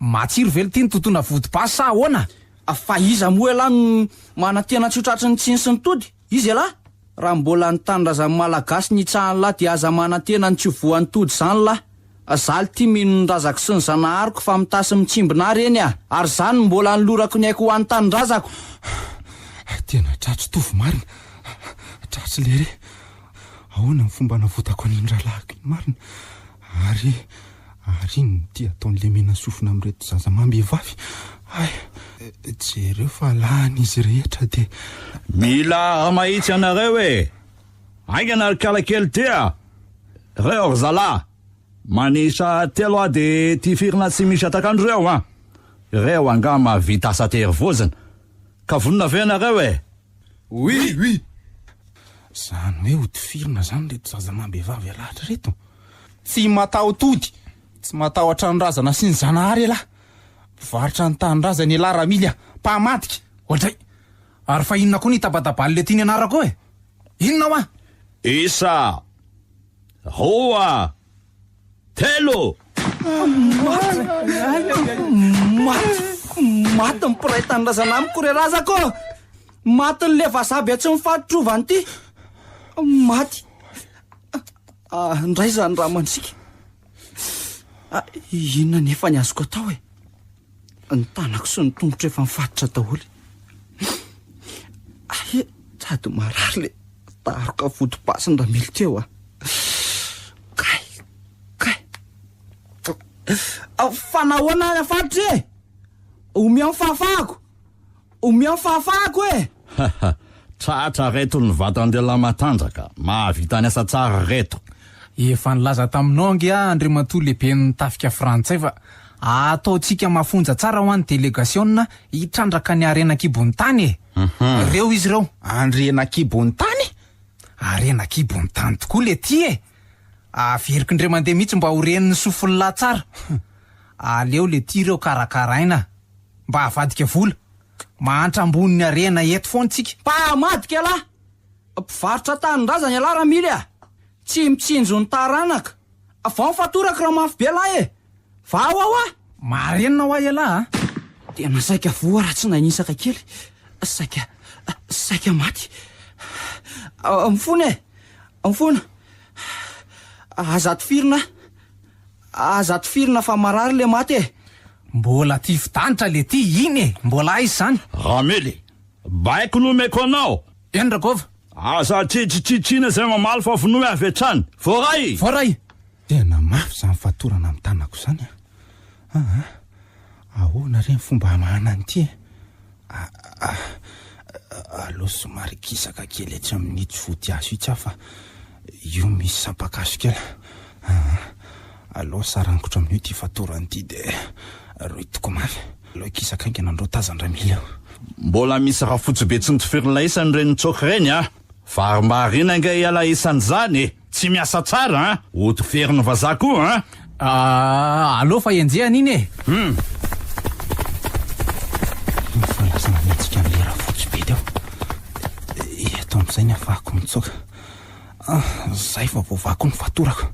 Matsiro ve lty ny totoina vody basy sa ahoana? Fa iza moa ialahy no manantena tsy ho tratry ny tsiny sy ny tody? Iza ialahy? Raha mbola ny tanindrazan'ny Malagasy ny hitsahan'lah dia aza manantena ny tsy ho voan'ny tody izany lah! Za lty mino ny razako sy ny zanahariko fa mitasy mitsimbina ahy reny a! Ary za no mbola anolorako ny aiko ho an'ny tanindrazako! Tena tratry Tovo marina! Tratry lery! Ahoana ny fomba hanavotako an'iny rahalahiko iny marina? Ary ary inona ity ataon'i Lemena sofina amin'ireto zaza amam-behivavy? Hay! Jereo fa lany izy rehetra dia. Mila mahitsy anareo e! Haingana ry kala kely ty a! Reo ry zalahy! Manisa telo aho de tifirina tsy misy atakandro reo an! Reo angaha mahavita asa tery vozona? Ka vonona ve ianareo e? Oui! Oui! Zany hoe ho tifirina zany reto zaza amam-behivavy alahatra reto? Tsy mataho-tody, tsy matahotra ny razana sy ny zanahary ialahy! Mpivarotra ny tanindrazana ialahy Ramily a! Mpamadika! Oadray! Ary fa inona koa ny itabatabal ety ny anarako eo e? Inona hoa? Isa, roa, telo! Maty! Maty! Maty ny mpiray tanindrazana amiko re razako ô! Matin'le vazaha be tsy mifaditrovana ity! Maty! Ndray izany raha mandriaka! Inona anefa ny azoko atao e? Ny tanako sy ny tongotro efa mifatotra daholo. Ay, sady marary le daroka vodi-basy ny Ramily teo a. Kay, kay. Fa nahoana any afaritra e? Omeo ny fahafahako. Omeo ny fahafahako e! Haha, tratra reto ny vatan-dehilahy matanjaka, mahavita ny asa tsara reto. Efa nilaza taminao ange aho Andriamatoa lehiben'ny tafika frantsay fa ataontsika mafonja tsara hoa ny delegasiona hitrandraka ny harena an-kibon'ny tany e! Reo izy ireo. Andriana an-kibon'ny tany? Harena an-kibon'ny tany tokoa le ty e! Averiko indray mandeha mihitsy mba ho ren'ny sofin'lah tsara. Aleo le ty reo karakaraina mba havadika vola. Mahantra ambonin'ny harena eto foana tsika. Mpamadika ialahy! Mpivarotra tanindrazana ialahy Ramily a! Tsy mitsinjo ny taranaka. Vao ny fatorako raha mafy be lahy e! Vao aho a! Marenina hoa ialahy a! Tena saika voa raha tsy nanisaka kely. Saika, saika maty. Mifona e! Mifona! Aza tifirina Aza tifirina fa marary le maty e! Mbola tifi-danitra le ty iny e! Mbola aiza izany? Ramily, baiko no omeko anao! Eny Ragôva! Aza tsitsitsitsiana izay mamaly fa vonoy avy hatrany! Voaray! Voaray! Tena mafy izany fatorana amin'ny tanako izany an! Aa! Ahoana re ny fomba hamahana an'ity e? Aa! Aleo somary kisaka kely etsy amin'itsy vodihazo itsy aho fa io misy sampan-kazo kely. Aa! Aleo sarangotra amin'io ity fatorana ity dia rohitiko mafy. Aleo hikisaka haingana an'ireo tazan-dRamily eo. Mbola misy rafotsibe tsy notifirina isany ireny nitsoaka ireny an! Varimbariana ange ialahy isan'izany e! Tsy miasa tsara an! Hotifiriny vazaha koa an! Ah, aleo fa enjehana iny e! Hum! Iny fa lasa nanenjika an'ilay rafotsy be teo. Eto amin'izay ny afahako mitsoaka. Ah, zay vao voavaky ny fatorako.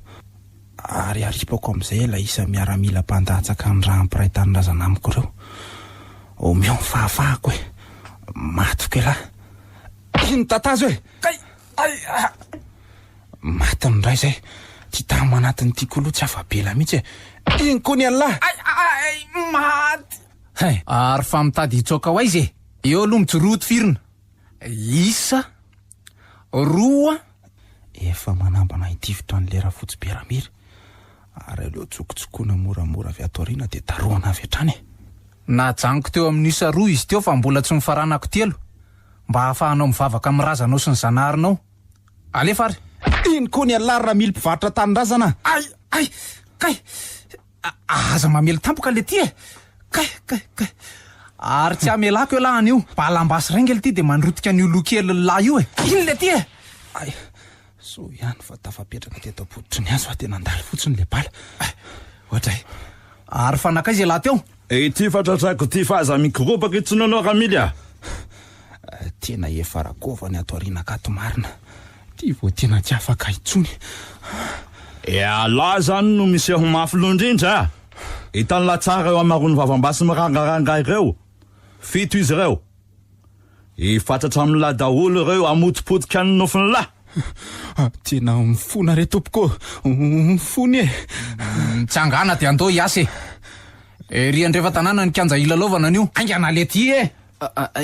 Ary aripako amin'izay ilay isa miaramila mpandatsaka ny rà mpiray tanindrazana amiko ireo. Omeo ny fahafahako e! Matiko ialahy. Iny tatazo e! Kay! Ay! Ah! Maty ny ray zay. Ty tamy anatin'ity koloa tsy afa-bela mihitsy e! Iny koa ny an'lah! Ay! Ay! Maty! Hay! Ary fa mitady hitsoaka ho aiza e? Eo aloha mijoroa tifirina. Isa, roa. Efa manambana hitifitra an'i lera fotsy be Ramiry, ary aleo tsokotsokoina moramora avy ato aoriana dia darohana avy hatrany e! Najanoko teo amin'ny isa roa izy teo fa mbola tsy nofaranako telo, mba hahafahanao mivavaka amin'ny razanao sy ny zanaharinao. Alefa ary! Iny koa ny an'lah ry Ramily mpivarotra tanindrazana a! Ay! Ay! Kay! Aza mamely tampoka letia e! Kay! Kay! Kay! Ary tsy hamelako elah anio. Balam-basy rainga letia dia mandrotika an'io loha kelin'lah io e! Iny letia e! Ay! Soa ihany fa tafapetraka teto am-pototry ny hazo fa dia nandalo fotsiny ilay bala. Ay! Oadray! Ary fa nankaiza elah teo? Ity fa tratrako ity fa aza mikoropaka intsony anao Ramily a! Tena efa rakova ny ato aoriana akato marina. Ty vao tena tsy afaka intsony. Ialahy zany no miseho mafy loha indrindra a! Hitan'lah tsara eo amarony vavam-basy mirangaranga ireo. Fito izy ireo. Hifatratra amin'lah daholo ireo hamotipotika ny nofon'lah. Tena mifona re tompoko ô! Mifona e! Mitsangàna dia andao hiasa e! Ery andrefan-tanàna ny kianja hilalaovana anio. Haingana letia e!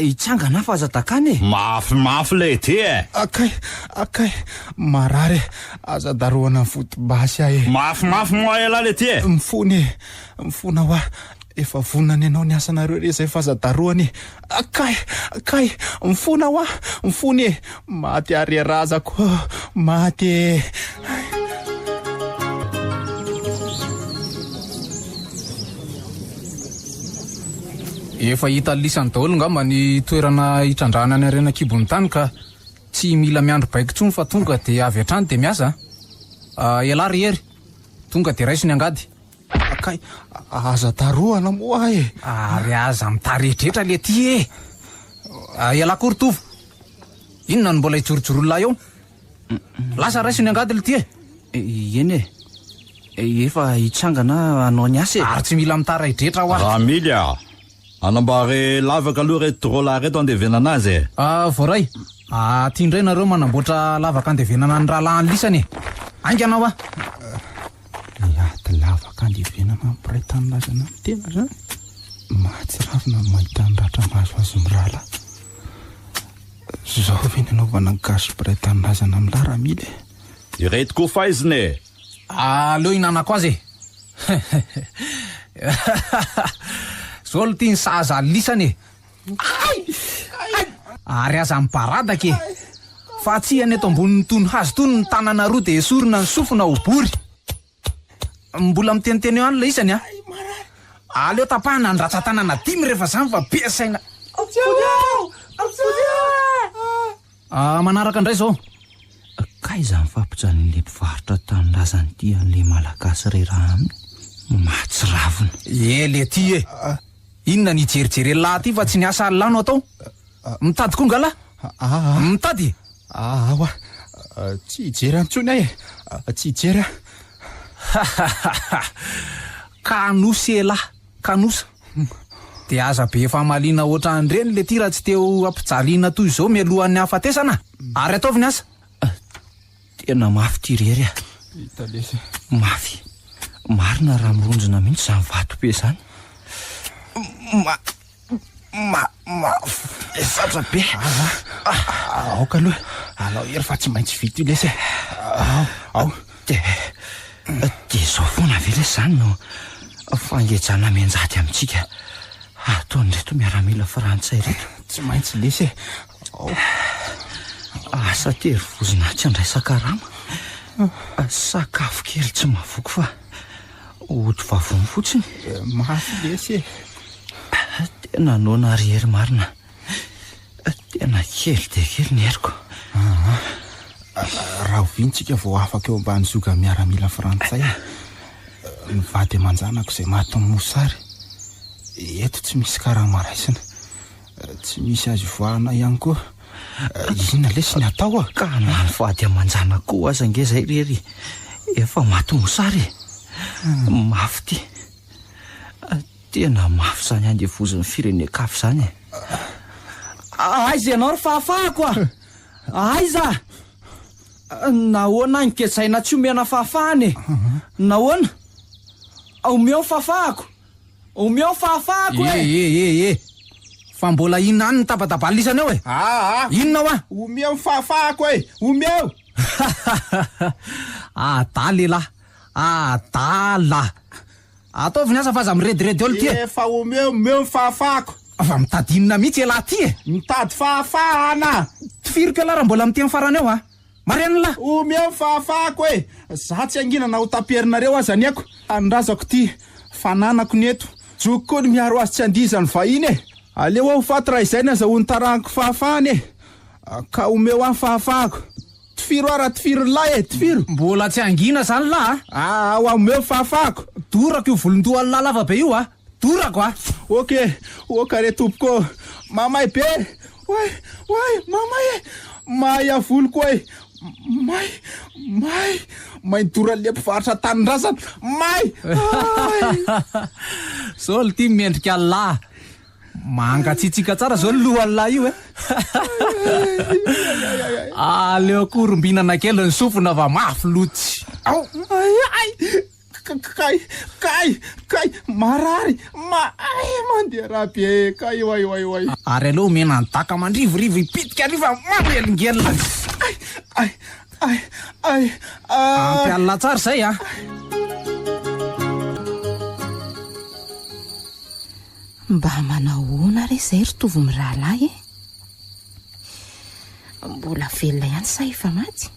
Hitsangana aho fa aza dakana e! Mafimafy leity e! Akay, akay, marary e! Aza darohana ny vodi-basy aho e! Mafimafy moa elah leity e! Mifona e! Mifona hoa! Efa vonona ny hanao ny asanareo re izay fa aza darohana e! Akay, akay, mifona hoa! Mifona e! Maty aho ry razako ô! Maty e! Efa hitan'ny lisany daholo ngamba ny toerana hitrandrahana ny harena an-kibon'ny tany ka tsy mila miandry baiko intsony fa tonga dia avy hatrany dia miasa a! Ialahy ry Hery, tonga dia raiso ny angady. Kay, aza darohana moa aho e! Ary aza mitaredretra letia e! Ialahy koa ry Tovo, inona no mbola hijorojoroan'lah eo? Lasa raiso ny angady lty e! Eny e! Efa hitsangana hanao ny asa e! Ary tsy mila mitarai-dretra hoa! Ramily a! Anambary lavaka aloha ireto roalahy ireto andevenana azy e! Ah, voaray! Aty indray nareo manamboatra lavaka andevenana ny rahalahin'i lisany e! Haingana hoa! Miady lavaka andevenana ny mpiray tanindrazana amin'ny tena izany? Mahatsiravina ny mahita ny ratra mahazo azy mirahalahy. Zao ve ny anaovana ny gasy mpiray tanindrazana amin'i lahy Ramily e? Ireto koa faizina e! Aleo hinanako azy e! Zao aloha ty ny sahaza lisany e! Ay! Ay! Ary aza mibaradaka e! Fa tsy any eto ambonin'itony hazo itony ny tanana roa dia esorina ny sofina ho bory! Mbola miteniteny eo ihany ilay isany a! Aleo tapahana ny ratsan-tanana dimy rehefa izany fa be saina. Vonjeo! Ah, manaraka indray izao. Kay izany fampijalian'ilay mpivarotra tanindrazana ity an'ilay Malagasy reraha aminy. Mahatsiravina. Ie letia e! Inona ny hijerijeren'lah aty fa tsy ny asa an'lah no atao? Mitady koa nga lah? Mitady? Aa oa, tsy hijery antsony aho e! Tsy hijery aho. Kanosa elah, kanosa. Dia aza be famaliana ohatran'ireny letia raha tsy te ho ampijaliana toy izao mialohan'ny hahafatesana. Ary ataovy ny asa. Tena mafy ity rery a! Hita lesy. Mafy. Marina raha mironjina mihitsy izany vato be izany. Ma, ma, mavesatra be. Aoka aloha, alao hery fa tsy maintsy vita io lesy e. Ao, ao. Dia, dia izao foana ve lesy izany no fangejana mianjady amintsika ataon'ireto miaramila frantsay ireto? Tsy maintsy lesy e. Ao. Asa tery vozona tsy andraisan-karama. Sakafo kely tsy mahavoky fa ody vavony fotsiny. Mafy lesy e. Tena noana ry hery marina. Tena kely dia kely ny heriko. Rahoviana tsika vao afaka eo ambany zioga miaramila frantsay? Ny vady aman-janako izay matin'ny mosary. Eto tsy misy karama raisina. Tsy misy azo ivoahana ihany koa. Inona lesy ny atao a? Ka na ny vady aman-janako aza ange izay rery efa maty mosary e. Mafy ity. Tena mafy izany andevozin'ny firenen-kafa izany e. Aiza ianao ry fahafahako a? Aiza? Nahoana aho no gejaina tsy omena fahafahana e? Nahoana? Omeo ny fahafahako! Omeo fahafahako e! Eh eh eh eh! Fa mbola inona any ny tabatabaly isany eo e? Aa! Inona hoa? Omeo ny fahafahako e! Omeo! Adala elah! Adala! Ataovy ny asa fa aza mirediredy eo lty e! Efa omeo, omeo ny fahafahako! Fa mitady inona mihitsy elah ty e? Mitady fahafahana! Tifiriko elah raha mbola miteny farany eo a! Marenina! Omeo ny fahafahako e! Za tsy hangina na ho taperinareo aza ny aiko. Tanindrazako ity, fananako ny eto. Joko koa ny miaro azy tsy handihizan'ny vahiny e! Aleo aho ho faty raha izay ny azahoan'ny taranako fahafahana e! Ka omeo ahy ny fahafahako. Tifiro aho raha tifiro ny lahy e! Tifiro! Mbola tsy hangina zany lah a! Aa oa omeo ny fahafahako! Dorako io volon-dohan'lah lava be io a! Dorako a! Ok, ok re tompoko ô! Mamay be! Oay! Oay! Mamay e! May avoloko oay! May! May! May ny doran'ilay mpivarotra tanindrazana! May! Ay! Zao lty mendrika lah! Mangatsiatsiaka tsara zao ny lohan'lah io e! Aleo koa rombinana kely ny sofina fa mafy lotsy! Ao! Ay! Ay! Kay! Kay! Kay! Marary! Ma! Ay! Mandeha ra be! Kay! Oay! Oay! Oay! Ary aleo omena an'i Daka mandrivorivo hipitika ary fa manelingelina. Ay! Ay! Ay! Ay! Ampy alina tsara izay a! Mba manahoana re izay ry Tovo mirahalahy e? Mbola velona ihany sa efa maty?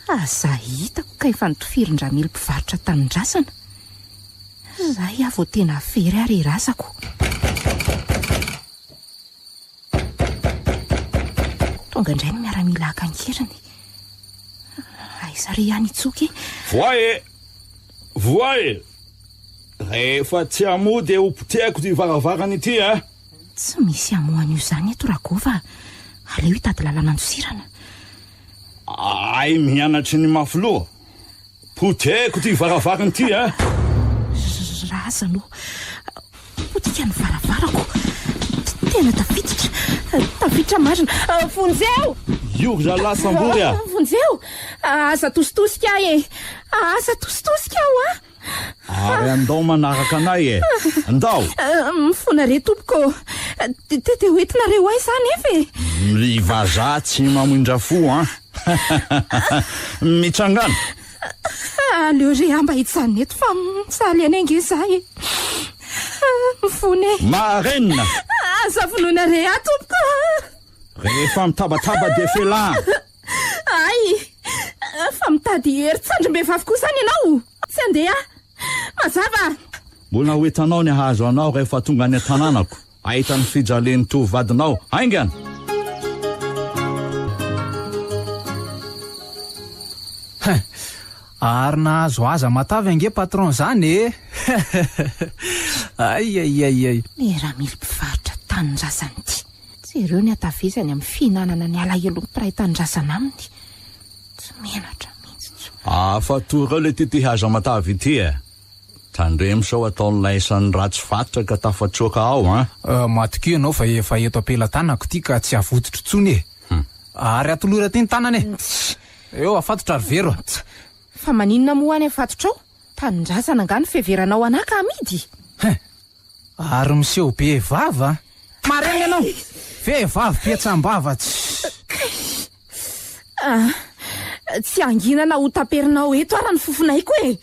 Aza hitako ka efa notofirin-dRamily mpivarotra tanindrazana. Zay aho vao tena very ary razako. Tonga indray ny miaramila haka an-keriny. Aiza re ihany Itsoky e? Voay e! Voay e! Rehefa tsy hamoha dia ho potehako ity varavarana ity a! Tsy misy hamoha an'io izany eto Ragôva a! Aleo hitady lalana andosirana. Hay mianatry ny mafy loha. Potehiko ity varavarana ity a! Razana o! Potika ny varavarako. Tena tafiditra. Tafiditra marina. Vonjeo! Io ry zalahy sambory a! Vonjeo! Aza atositosika ahy e! Aza atositosika aho a! Ary andao manaraka anay e! Andao! Mifona re tompoko ô! Dia dia ho entinareo aiza aho nefa e? Ry vazaha tsy mamindra fo an! Mitsangàna! Aleo re aho mba hijanona eto fa mijaly any ange izaho e! Mifona e! Marenina! Aza vonoina re aho tompoko a! Rehefa mitabataba dia felahana! Hay! Fa mitady hery tsandrim-behivavy koa izany ianao? Tsy handeha aho! Mazava! Mbola ho hitanao ny hahazo anao rehefa tonga any an-tanànako. Ahita ny fijalian'ny tovovadinao. Haingana! Hein! Ary nahazo haza matavy ange patron zany e! Aiaiaiai! Le ramily mpivarotra tanindrazana ity. Jereo ny hatavezany amin'ny fihinanana ny alahelon'ny mpiray tanindrazana aminy. Tsy menatra mihitsy tsy. Afa-tory eo le ty ty haza matavy ity e! Tandremo sao ataon'ilay isan'ny ratsy fatotra ka tafatsoaka ao an! Matokia ianao fa efa eto am-pelatanako ity ka tsy avototro intsony e! Ary atolory aty ny tanana e! Eo afatotra ry Vero a! Fa maninona moa any afatotra ao? Tanindrazana angaha no fiheveranao anà ka amidy? Hein! Ary miseho be vava an! Marenina ianao! Vehivavy mpiatsam-bava tsy. Kay! Ah! Tsy hangina na ho taperinao eto ara ny fofonaiko e!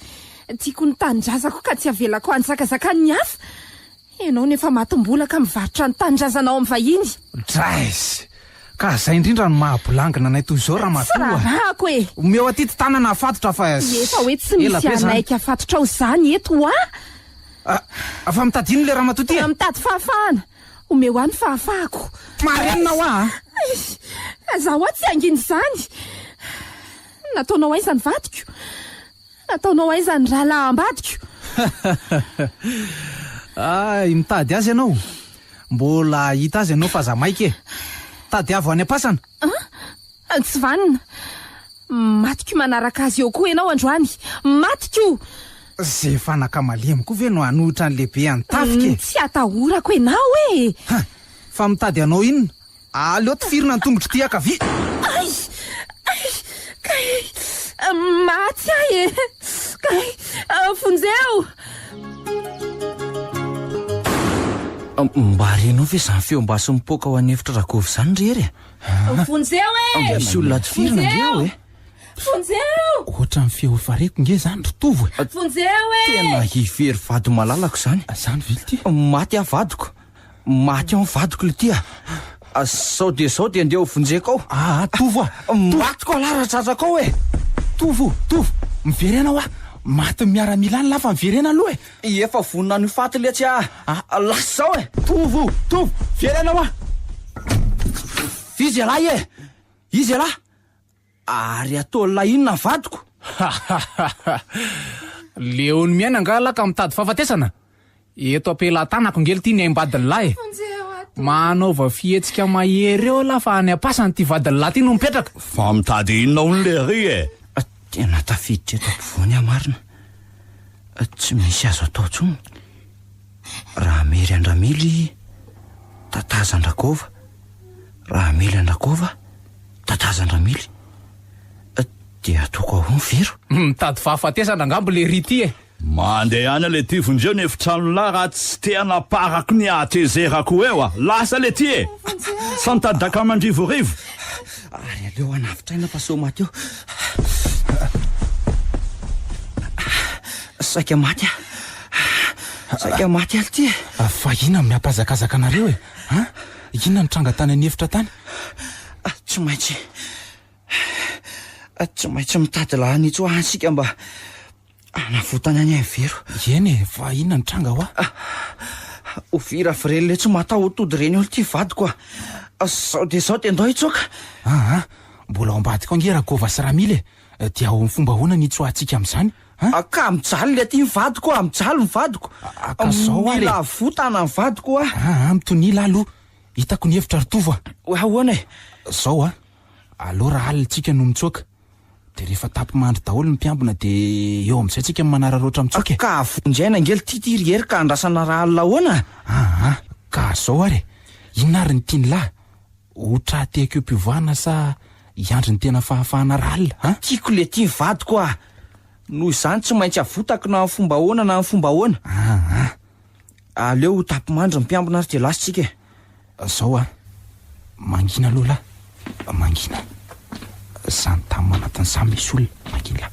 Tiako ny tanindrazako ka tsy avelako hanjakazakan'ny hafa! Ianao nefa matim-bola ka mivarotra ny tanindrazanao amin'ny vahiny! Drays! Ka zay indrindra no maha bolangina anay toy izao ramatoa Tsy raharahako e! Omeo aty ty tanana afatotra fa Efa hoe tsy misy hanaiky afatotrao izany eto hoa! Ah, fa mitady inona ilay ramatoa ity e? Mitady fahafahana! Omeo ahy ny fahafahako! Marenina hoa a! Izaho hoa tsy hangina izany! Nataonao aiza ny vadiko? Nataonao aiza ny rahalahim-badiko? Ay, mitady azy ianao? Mbola hahita azy ianao fa aza maika e! Tadiavo any am-pasana! An? Tsy vanona! Matiko manaraka azy eo koa ianao androany! Matiko! Ze fanaka malemy koa ve no hanohitra ny lehibe an'ny tafika e? Tsy atahorako ianao e! Ha! Fa mitady hanao inona? Aleo tifirina ny tongotr'ity ankavia! Ay! Ay! Kay! Maty ahy e! Kay! Vonjeo! Mba renao ve izany feom-basy mipoaka ao an'efitra Ragôva izany ry Hery a? Vonjeo e! Misy olona tifirina ange ao e! Vonjeo! Ohatran'ny feo efa reko nge izany ry Tovo e! Vonjeo e! Tena hivery vady malalako izany. Izany ve ity? Maty aho vadiko. Maty ao ny vadiko lty a! Zao dia zao dia ndeha ho vonjeko ao. Aa Tovo a! Matiko alah ratratrako ao e! Tovo, Tovo, miverena hoa! Matin'ny miaramila any lah fa miverena aloha e! Efa vonona ny ho faty letsy ah! Lasa izao e! Tovo, Tovo, verena hoa! F'izy ialahy e! Izy ialahy! Ary ataon'lah inona ny vadiko? Leon'ny miaina angaha lah ka mitady fahafatesana? Eto am-pelatanako nge lty ny aim-badin'lah e! Manaova fihetsika mahery eo lah fa any am-pasana ity vadin'lah ty no mipetraka! Fa mitady inona hono lery e? Tena tafiditra eto ampovoany aho marina. Tsy misy azo atao intsony. Raha hamery an-dRamily, tatazan-dRagôva. Raha hamely an-dRagôva, Tatazan-dRamily. Dia ataoko ahoana Vero? Mitady fahafatesana angamba lery ity e! Mandehana lety vonjeo ny efitranon'lah raha tsy te hanaparako ny hatezerako eo a! Lasa lety e! Sao mitady daka mandrivorivo! Ary aleo hanavotra aina fa sao maty eo. Saika maty aho. Saika maty aho lty e! Fa inona no miampazakazaka anareo e? An? Inona no tranga tany an'efitra tany? Tsy maintsy Tsy maintsy mitady lahana hitsoahana isika mba hanavotana an'i Vero. Eny e, fa inona no tranga hoa? Ho viravireny le tsy mataho-tody ireny eo ity vadiko a! Zao dia zao dia ndao hitsoaka. Aa, mbola ao ambadika ao ange Rakova sy Ramily e! Dia ao amin'ny fomba ahoana ny hitsoahantsika amin'izany? An? Ka mijaly le aty ny vadiko a! Mijaly ny vadiko! Ka zao ary e! Mila avotana ny vadiko a! Aa, mitonia lahy aloha. Hitako ny hevitra ry Tovo a! Hoe ahoana e? Zao a! Aleo raha alina tsika no mitsoaka. Dia rehefa tapi-mandry daholo ny mpiambina dia eo amin'izay tsika no manararaotra mitsoaka e! Ka vonjy aina ange lty ity ry Hery ka andrasana raha alina ahoana? Aa! Ka zao ary e! Inona ary ny tian'lah? Ho tra-tehaka eo am-pivoahana sa hiandry ny tena fahafahana raha alina an? Tiako le ty vadiko a! Noho izany tsy maintsy avotako na amin'ny fomba ahoana na amin'ny fomba ahoana. Aa! Aleo ho tapi-mandry ny mpiambina ary dia lasa tsika e. Zao a! Mangina aloha lahy, mangina. Zany tany manatiny zany misy olona, mangina lahy.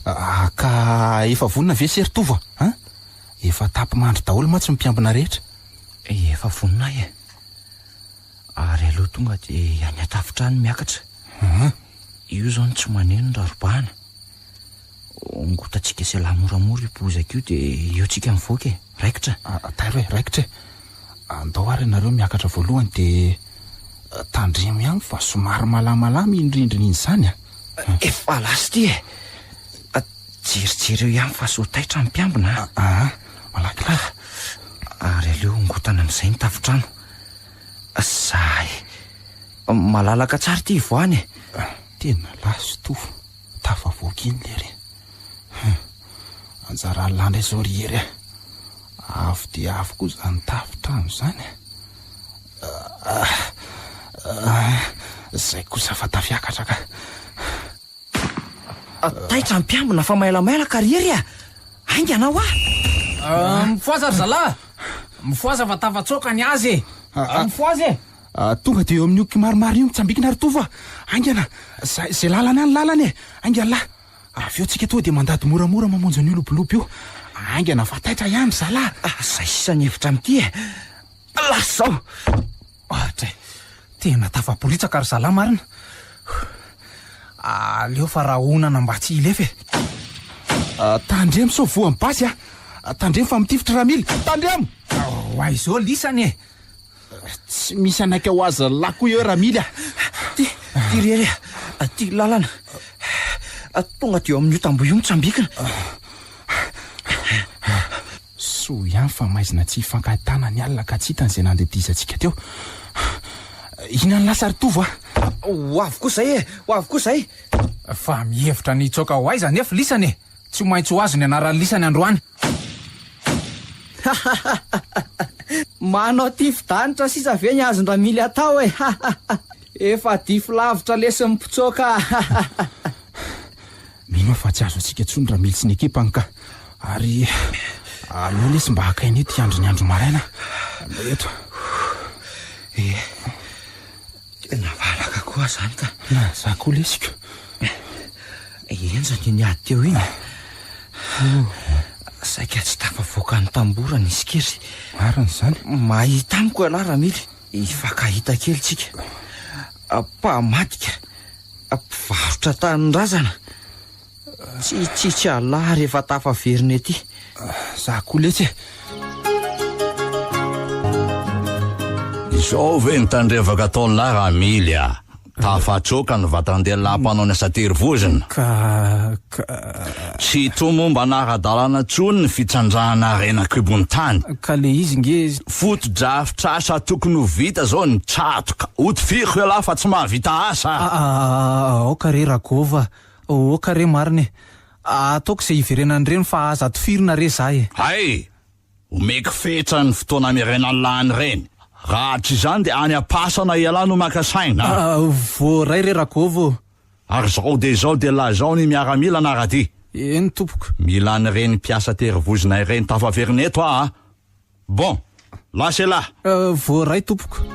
Ah, ka efa vonona ve se ry Tovo a? An? Efa tapi-mandry daholo mantsy ny mpiambina rehetra. Efa vonona aho e. Ary aleo tonga dia any an-tafitra any miakatra. Io izao no tsy maneno raha robahana. Ongotantsika sy ialahy moramora io bozaka io dia eo tsika mivoaka e! Raikitra! Tairo e! Raikitra e! Andao ary ianareo miakatra voalohany dia tandremo ihany fa somary malamalama iny rindrina iny izany a! Efa lasa ity e! Jerijereo ihany fa sao taitra ny mpiambina a! Aa, malakilaky! Ary aleo ongotana amin'izay ny tafontrano. Zay! Malalaka tsara ity hivoahana e! Tena lasa toa tafavoaka iny lery. Hum! Anjaran'lah indray izao ry Hery a! Avo dia avo koa izany tafontrano izany a! Izay kosa fa tafiakatra ka! Taitra ny mpiambina fa mailamailaka ry Hery a! Haingana hoa! Mifohaza ry zalahy! Mifohaza fa tafatsoaka ny azy e! Mifohaza e! Tonga dia eo amin'io kimarimary io mitsambikina ry Tovo a! Haingana! Izay lalana any lalana e! Haingana lahy! Avy eo tsika tonga dia mandady moramora mamonjy an'io lobolobo io. Haingana fa taitra ihany ry zalahy! Izay sisa ny hevitra amin'ity e! Lasa izao! Ohatra e! Tena tafaporitsaka ry zalahy marina! Aleo fa rahonana mba tsy hilefa e! Tandremo sao voan'ny basy a! Tandremo fa mitifitra Ramily! Tandremo! Ho aiza eo lisany e! Tsy misy hanaika ho azy lahy koa eo Ramily a! Ty, ty ry Hery a! Ty lalana! Tonga dia eo amin'io tamboho io mitsambikina! Soa ihany fa maizina tsy hifankahitana ny alina ka tsy hitany izay nandedizantsika teo. Inona ny lasa ry Tovo a? Ho avy koa izay e! Ho avy koa izay! Fa mihevitra ny hitsoaka ho aiza anefa lisany e! Tsy maintsy ho azo ny anaran'i lisany androany. Manao tifi-danitra sisa ve ny azon-dRamily atao e! Efa dify lavitra lesy ny mpitsoaka a! Mino aho fa tsy azo antsika intsony Ramily sy ny ekipany ka! Ary aleo lesy mba haka aina eto hiandry ny andro maraina. Aleo eto. Ie. Tena valaka koa zany ka. Na za koa lesiko. Henjana iny ady teo iny. Saika tsy tafavoaka ny tamboho nisy kery. Marina izany. Mahita amiko ialahy Ramily. Hifankahita kely tsika. Mpamadika. Mpivarotra tanindrazana. Tsy hitsitsy Allah rehefa tafaverina ety. Za koa letsy e. Izao ve ny tandrevaka ataon'lah Ramily a! Tafatsoaka ny vatan-dehilahy mpanao ny asa terivozona. Ka, ka. Tsy tomombana ara-dalàna intsony ny fitrandrahana harena an-kibon'ny tany. Ka le izy nge. Fotodrafitrasa tokony ho vita zao ny tsatoka. Hotifiriko ialahy fa tsy mahavita asa. Aoka re Ragôva, aoka re marina e. Ataoko izay hiverenan'ireny fa aza tifirina re za e. Hay! Omeko fetra ny fotoana amerenan'lah an'ireny. Raha tsy izany dia any am-pasana ialahy no maka saina a! Voaray re Ragôva ô. Ary izao dia izao dia lazao ny miaramila anara-dia. Eny tompoko. Mila an'ireny mpiasa terivozona ireny tafaverina eto aho a! Bon! Lasa elah! Voaray tompoko.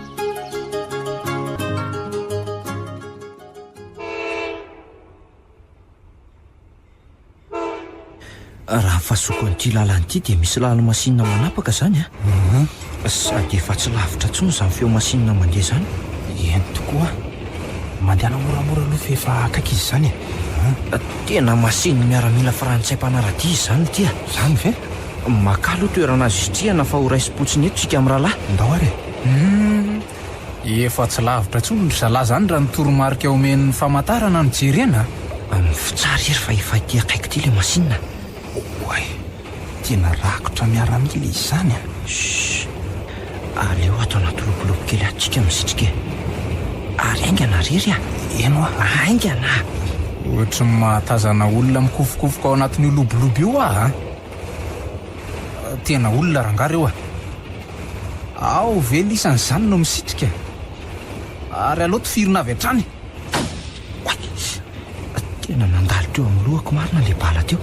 Raha ny fahazoako an'ity lalana ity dia misy lalo-masinina manapaka izany an! Sady efa tsy lavitra intsony izany feo masinina mandeha izany. Eny tokoa. Mandehana moramora aloha fa efa akaiky izy izany e! Tena masinin'ny miaramila frantsay mpanara-dia izany ity a! Izany ve? Makà aloha toerana azo isitrihana fa ho raisim-potsiny eto isika mirahalahy. Ndao ary e! Humm! Efa tsy lavitra intsony ry zalahy izany raha ny toromarika omen'ny famantarana no jerena a! Mifitsara ery fa efa ety akaiky ity ilay masinina. Oay! Tena rakotra miaramila izy izany a! Chut! Aleo ato anaty lobolobo kely ato tsika misitrika e! Ary haingana ry Hery a! Eny hoa! Haingana! Ohatry ny mahatazana olona mikofokofoka ao anatin'io lobolobo io aho a! Tena olona rangahy reo a! Ao ve lisany izany no misitrika? Ary aleo tifirina avy hatrany! Oay! Tena nandalo teo amin'ny lohako marina ilay bala teo.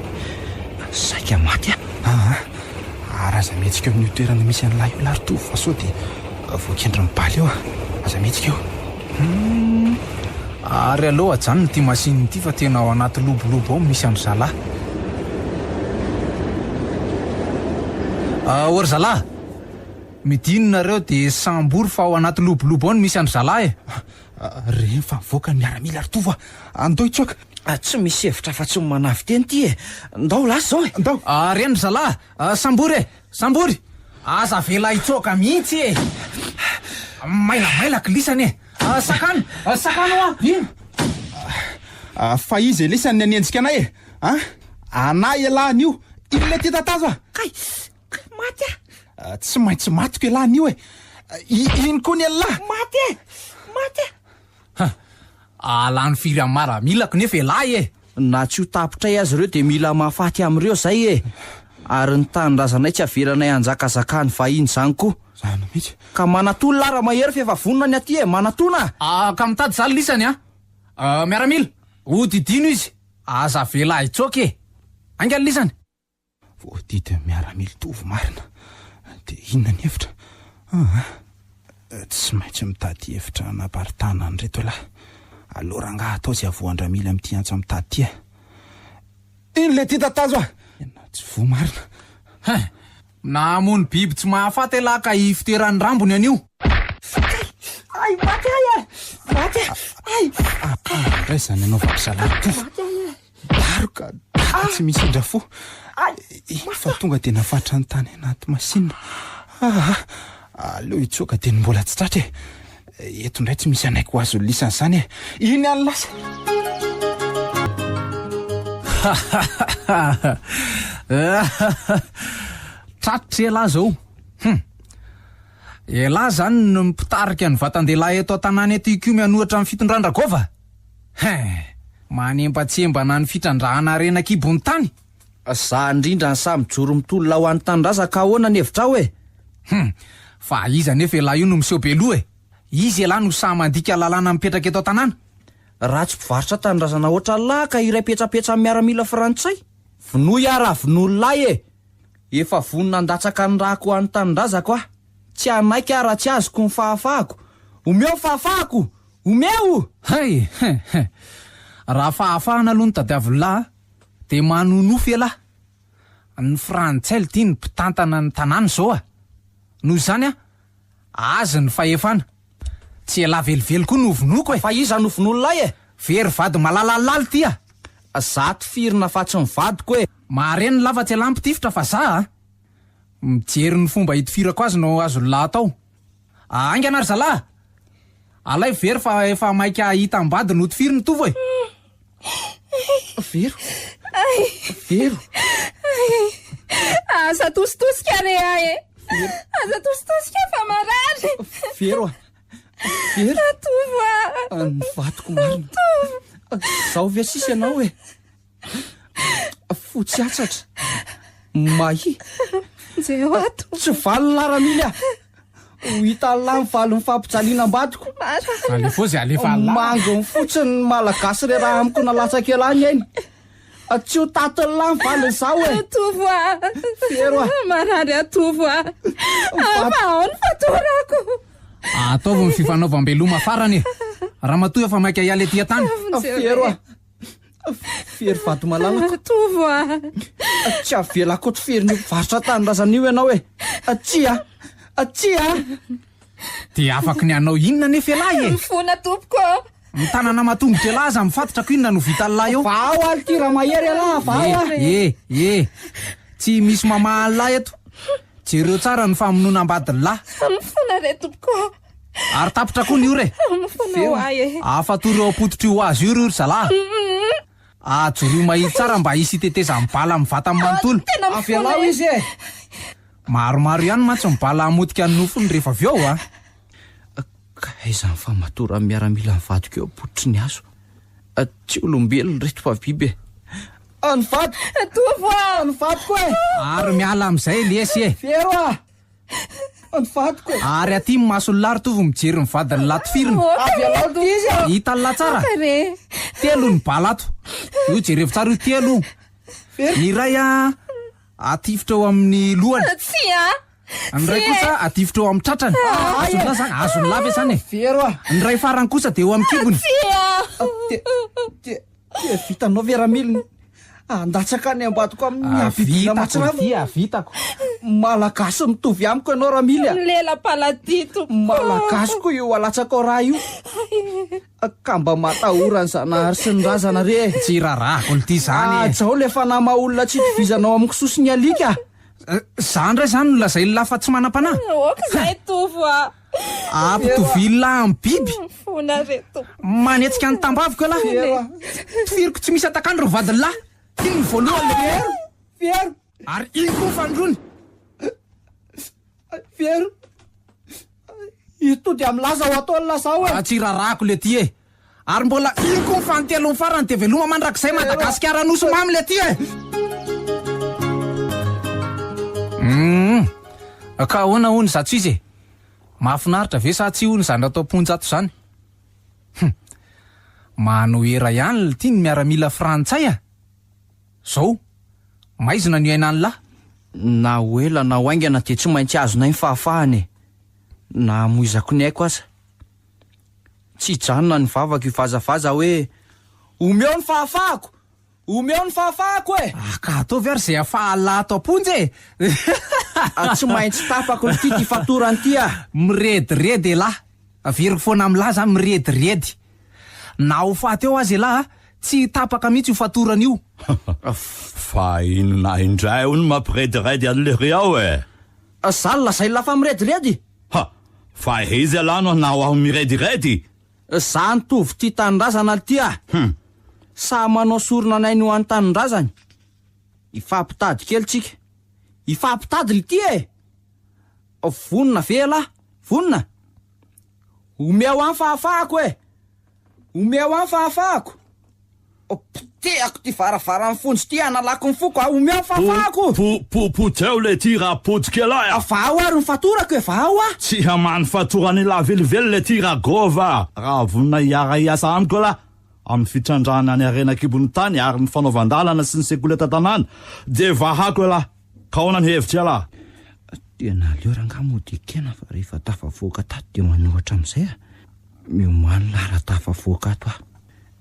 Saika maty aho. Aa! Ary aza mihetsika eo amin'io toerana misy an'ilay io lahy ry Tovo fa sao dia voakendrin'ny bala eo a! Aza mihetsika eo. Humm! Ary aleo ajanona ity machine ity fa tena ao anaty lobolobo ao no misy an-dry zalahy. Ô ry zalahy! Midino nareo dia sambory fa ao anaty lobolobo ao no misy an-dry zalahy e! Rehefa mivoaka ny miaramila ry Tovo a! Andao hitsoaka! Tsy misy hevitra afa-tsy ny manavy-teny ity e! Ndao lasa izao e! Ndao! Reny ry zalahy! Sambory e! Sambory! Aza avela hitsoaka mihitsy e! Mailamailaka lisany e! Sakano! Sakano hoa! Ino? Fa iza e lisany ny hanenjika anay e? An? Anah ialahy anio! Iny ilay tia tatazo a! Kay! Kay maty aho! Tsy maintsy matiko ialahy anio e! Iny koa ny an'lah! Maty e! Maty aho! Ha! Alany firy amin'ny maramilako nefa ialahy e! Na tsy ho tapitray aza ireo dia mila mahafaty amin'ireo izay e! Ary ny tanindrazanay tsy avelanay hanjakazakan'ny vahiny izany koa. Izany mihitsy. Ka manatona lahy Ramahery fa efa vonona ny aty e! Manatona! Ah, ka mitady izany lisany a! Miaramila, hodidino izy, aza avela hitsoaka e! Haingana lisany! Voadidin'ny miaramila tovo marina. Dia inona ny hevitra? Aa! Tsy maintsy mitady hevitra hanaparitahana an'ireto lahy. Aleo rangahy atao izay havoan-dRamily amin'ity antsa mitady ity a! Iny ilay tia tatazo a! Tena tsy voa marina. Hein! Namono biby tsy mahafaty ialahy ka hifiteran'ny rambony anio. Kay! Ay, maty ahy e! Maty ahy! Ay! Indray izany anaovako zalahy tovo. Maty ahy e! Daroka, daroka tsy misy indra fo. Iny fa tonga dia nafatra ny tany anaty masinina. Aa, aleo hitsoaka dia ny mbola tsy tratra e. Eto indray tsy misy hanaiky ho azon'ny lisany izany e. Iny any lasa. Tratra ialahy izao. Hum. Ialahy izany no mpitarika ny vatan-dehilahy eto an-tanàna eto hikomy hanohitra ny fitondran-dRagôva? Hein! Manembatsembana ny fitrandrahana harena an-kibon'ny tany? Za indrindra ny sahy mijoro mitolona ho an'ny tanindrazana ka ahoana ny hevitrao e? Hum! Fa iza anefa ialahy io no miseho be loha e? Iza ialahy no sahy mandika lalàna mipetraka eto an-tanàna? Raha tsy mpivarotra tanindrazana ohatran'lah ka iray petsapetsa amin'ny miaramila frantsay? Vonoy aho raha vonoin'lah e! Efa vonona handatsaka ny rako ho an'ny tanindrazako aho. Tsy hanaiky aho raha tsy azoko ny fahafahako. Omeo ny fahafahako! Omeo! Hay! He! Raha fahafahana aloha no tadiavin'lah dia manonofy elah! Ny frantsay lty no mpitantana ny tanàna izao a! Noho izany a, azy ny fahefana. Tsy elah velively koa no hovonoiko e! Fa iza no vonoin'lah e? Very vady malalan'lah lty a! Za tifirina fa tsy ny vadiko e! Mahare ny lah fa tsy elah mpitifitra fa za a! Mijery ny fomba hitifirako azy no azon'lah atao. Haingana ry zalahy! Alaivo Vero fa efa maika hahita am-bady notifiriny Tovo e! Vero! Vero! Aza atositosika re ahy e! Aza atositosika fa marary! Vero a! Vero! Tovo a! Ny vadiko marina! Tovo! Zao ve sisa ianao e? Fotsy hatsatra. Mahia. Jereo ato. Tsy valiny Ramily a! Ho hitan'lah ny valin'ny fampijaliana ambadiko. Alefao zay alefa Allah. Manginy fotsiny ny Malagasy re raha amiko nalatsaka elah ny ainy. Tsy ho tatin'lah ny valin'izaho e. Tovo a. Vero a. Marary aho Tovo a. Fa ao ny fatorako. Ataovy ny fifanaovam-beloma farany e. Ramatoa efa maika hiala ety an-tany. Vero a. Fery vato malalako. Tovo a! Tsy avelako ho tifiriny io mpivarotra tanindrazana io ianao e! Tsia! Tsia! Dia afaky ny hanao inona anefa ialahy e? Mifona tompoko ô! Ny tanana matongotra ialahy aza mifatotra ko inona no vitan'lahy eo? Vahao ary ity Ramahery ialahy, vahao a! E! E! E! Tsy misy mamaha an'lahy eto. Jereo tsara ny famonoana ambadin'lahy. Mifona re tompoko ô! Ary tapitra koa ny ora e! Mifona ho ahy e! Afatory eo am-pototr'io hazo io ry zalahy! Ajorio mahitsy tsara mba hisy hitetezan'ny bala amin'ny vatany manontolo. Tena mifona e! Avelao izy e! Maromaro ihany mantsy ny bala hamotika ny nofony rehefa avy eo a! Ka aiza ny famatoran'ny miaramila ny vadiko eo am-pototry ny hazo? Tsy olombelona ireto fa biby e! Ny vadiko! Tovo a! Ny vadiko e! Ary miala amin'izay lesy e! Vero a! Ny vadiko e! Ary aty ny mason'i lahy ry Tovo mijery ny vadin'i lahy tifirina. Avelao ity izy a! Hitan'i lahy tsara? Aoka re! Telo ny bala ato. Io jerevo tsara io, telo io. Ny iray a, atifitra eo amin'ny lohany. Tsia! Ny iray kosa atifitra eo amin'ny tratrany. Azon'i lahy zany, azon'i lahy ve zany e? Vero a! Ny iray farany kosa dia eo amin'ny kibony. Tsia! Dia, dia, dia vitanao ve Ramily? Handatsaka ny ambadiko amin'ny habibiana Vitako mahatsiravina. ity a, vitako. Malagasy mitovy amiko ianao Ramily a. Lela-paladia tompoko. Malagasy koa io alatsakao ra io. Ka mba matahora ny Zanahary sy ny razana re e. Tsy rarahako lty zany e. Hajao le fanahy maha olona tsy itovizanao amin'ny kisoa sy ny alika. Za ndray zany no lazain'lah fa tsy manam-panahy? Ok zay Tovo a. Ampitovian'lah amin'ny biby. Mifona re tompoko. Manetsika ny tambaviko ialahy. Tifiriko tsy misy atakalo ry vadin'lah. Iny ny voalohany le Fiero! Fiero! Ary iny koa ny fanindroany. Fiero! Ito dia milaza ho ataon'i Lazao e! Tsy rarahako le ty e! Ary mbola iny koa ny fanintelony farany dia veloma mandrakizay Madagasikara nosy mamy le ty e! Humm! Ka ahoana hono izato izy e? Mahafinaritra ve sa tsia hono izany atao am-ponja ato izany? Hum! Manohera ihany lty ny miaramila frantsay a! Zao, maizina ny iainan'lah. Na ho ela na ho haingana dia tsy maintsy azonay ny fahafahana e! Na hamoizako ny aiko aza. Tsy hijanona ny vavako hivazavaza hoe, Omeo ny fahafahako! Omeo ny fahafahako e! Ah, ka ataovy ary izay afahan'lah ato am-ponja e! Tsy maintsy tapako ity ity fatorana ity ah! Mirediredy elah! Averiko foana amin'lah zany, mirediredy. Na ho faty eo aza elah, tsy tapaka mihitsy io fatorana io. Fa inona indray hono mampirediredy an'lery ao e? Za no lazain'lah fa mirediredy? Ha! Fa iza ialahy no hanao aho mirediredy? Za no tovo tia tanindrazana lty ah! Hum! Sahy manao sorona ny ainy ho an'ny tanindrazany. Hifampitady kely tsika. Hifampitady lty e! Vonona ve ialahy? Vonona? Omeo ahy ny fahafahako e! Omeo ahy ny fahafahako! Potehako ity varavaran'ny fonja ity hanalako ny foko a! Omeo ny fahafahako! Po, po, poteho le ty raha potika ialahy a! Vahao ary ny fatorako e! Vahao a! Tsy hamany fatoran'ilahy velively le ty Ragôva a! Raha vonona hiara-hiasa amiko ialahy amin'ny fitrandrahana ny harena an-kibon'ny tany ary ny fanaovan-dalana sy ny sekoly eto an-tanàna dia vahako ialahy! Ka ahoana ny hevitr'ialahy? Tena aleo rangahy mody ekena fa rehefa tafavoaka tato dia manohatra amin'izay a! Miomany lah raha tafavoaka ato aho.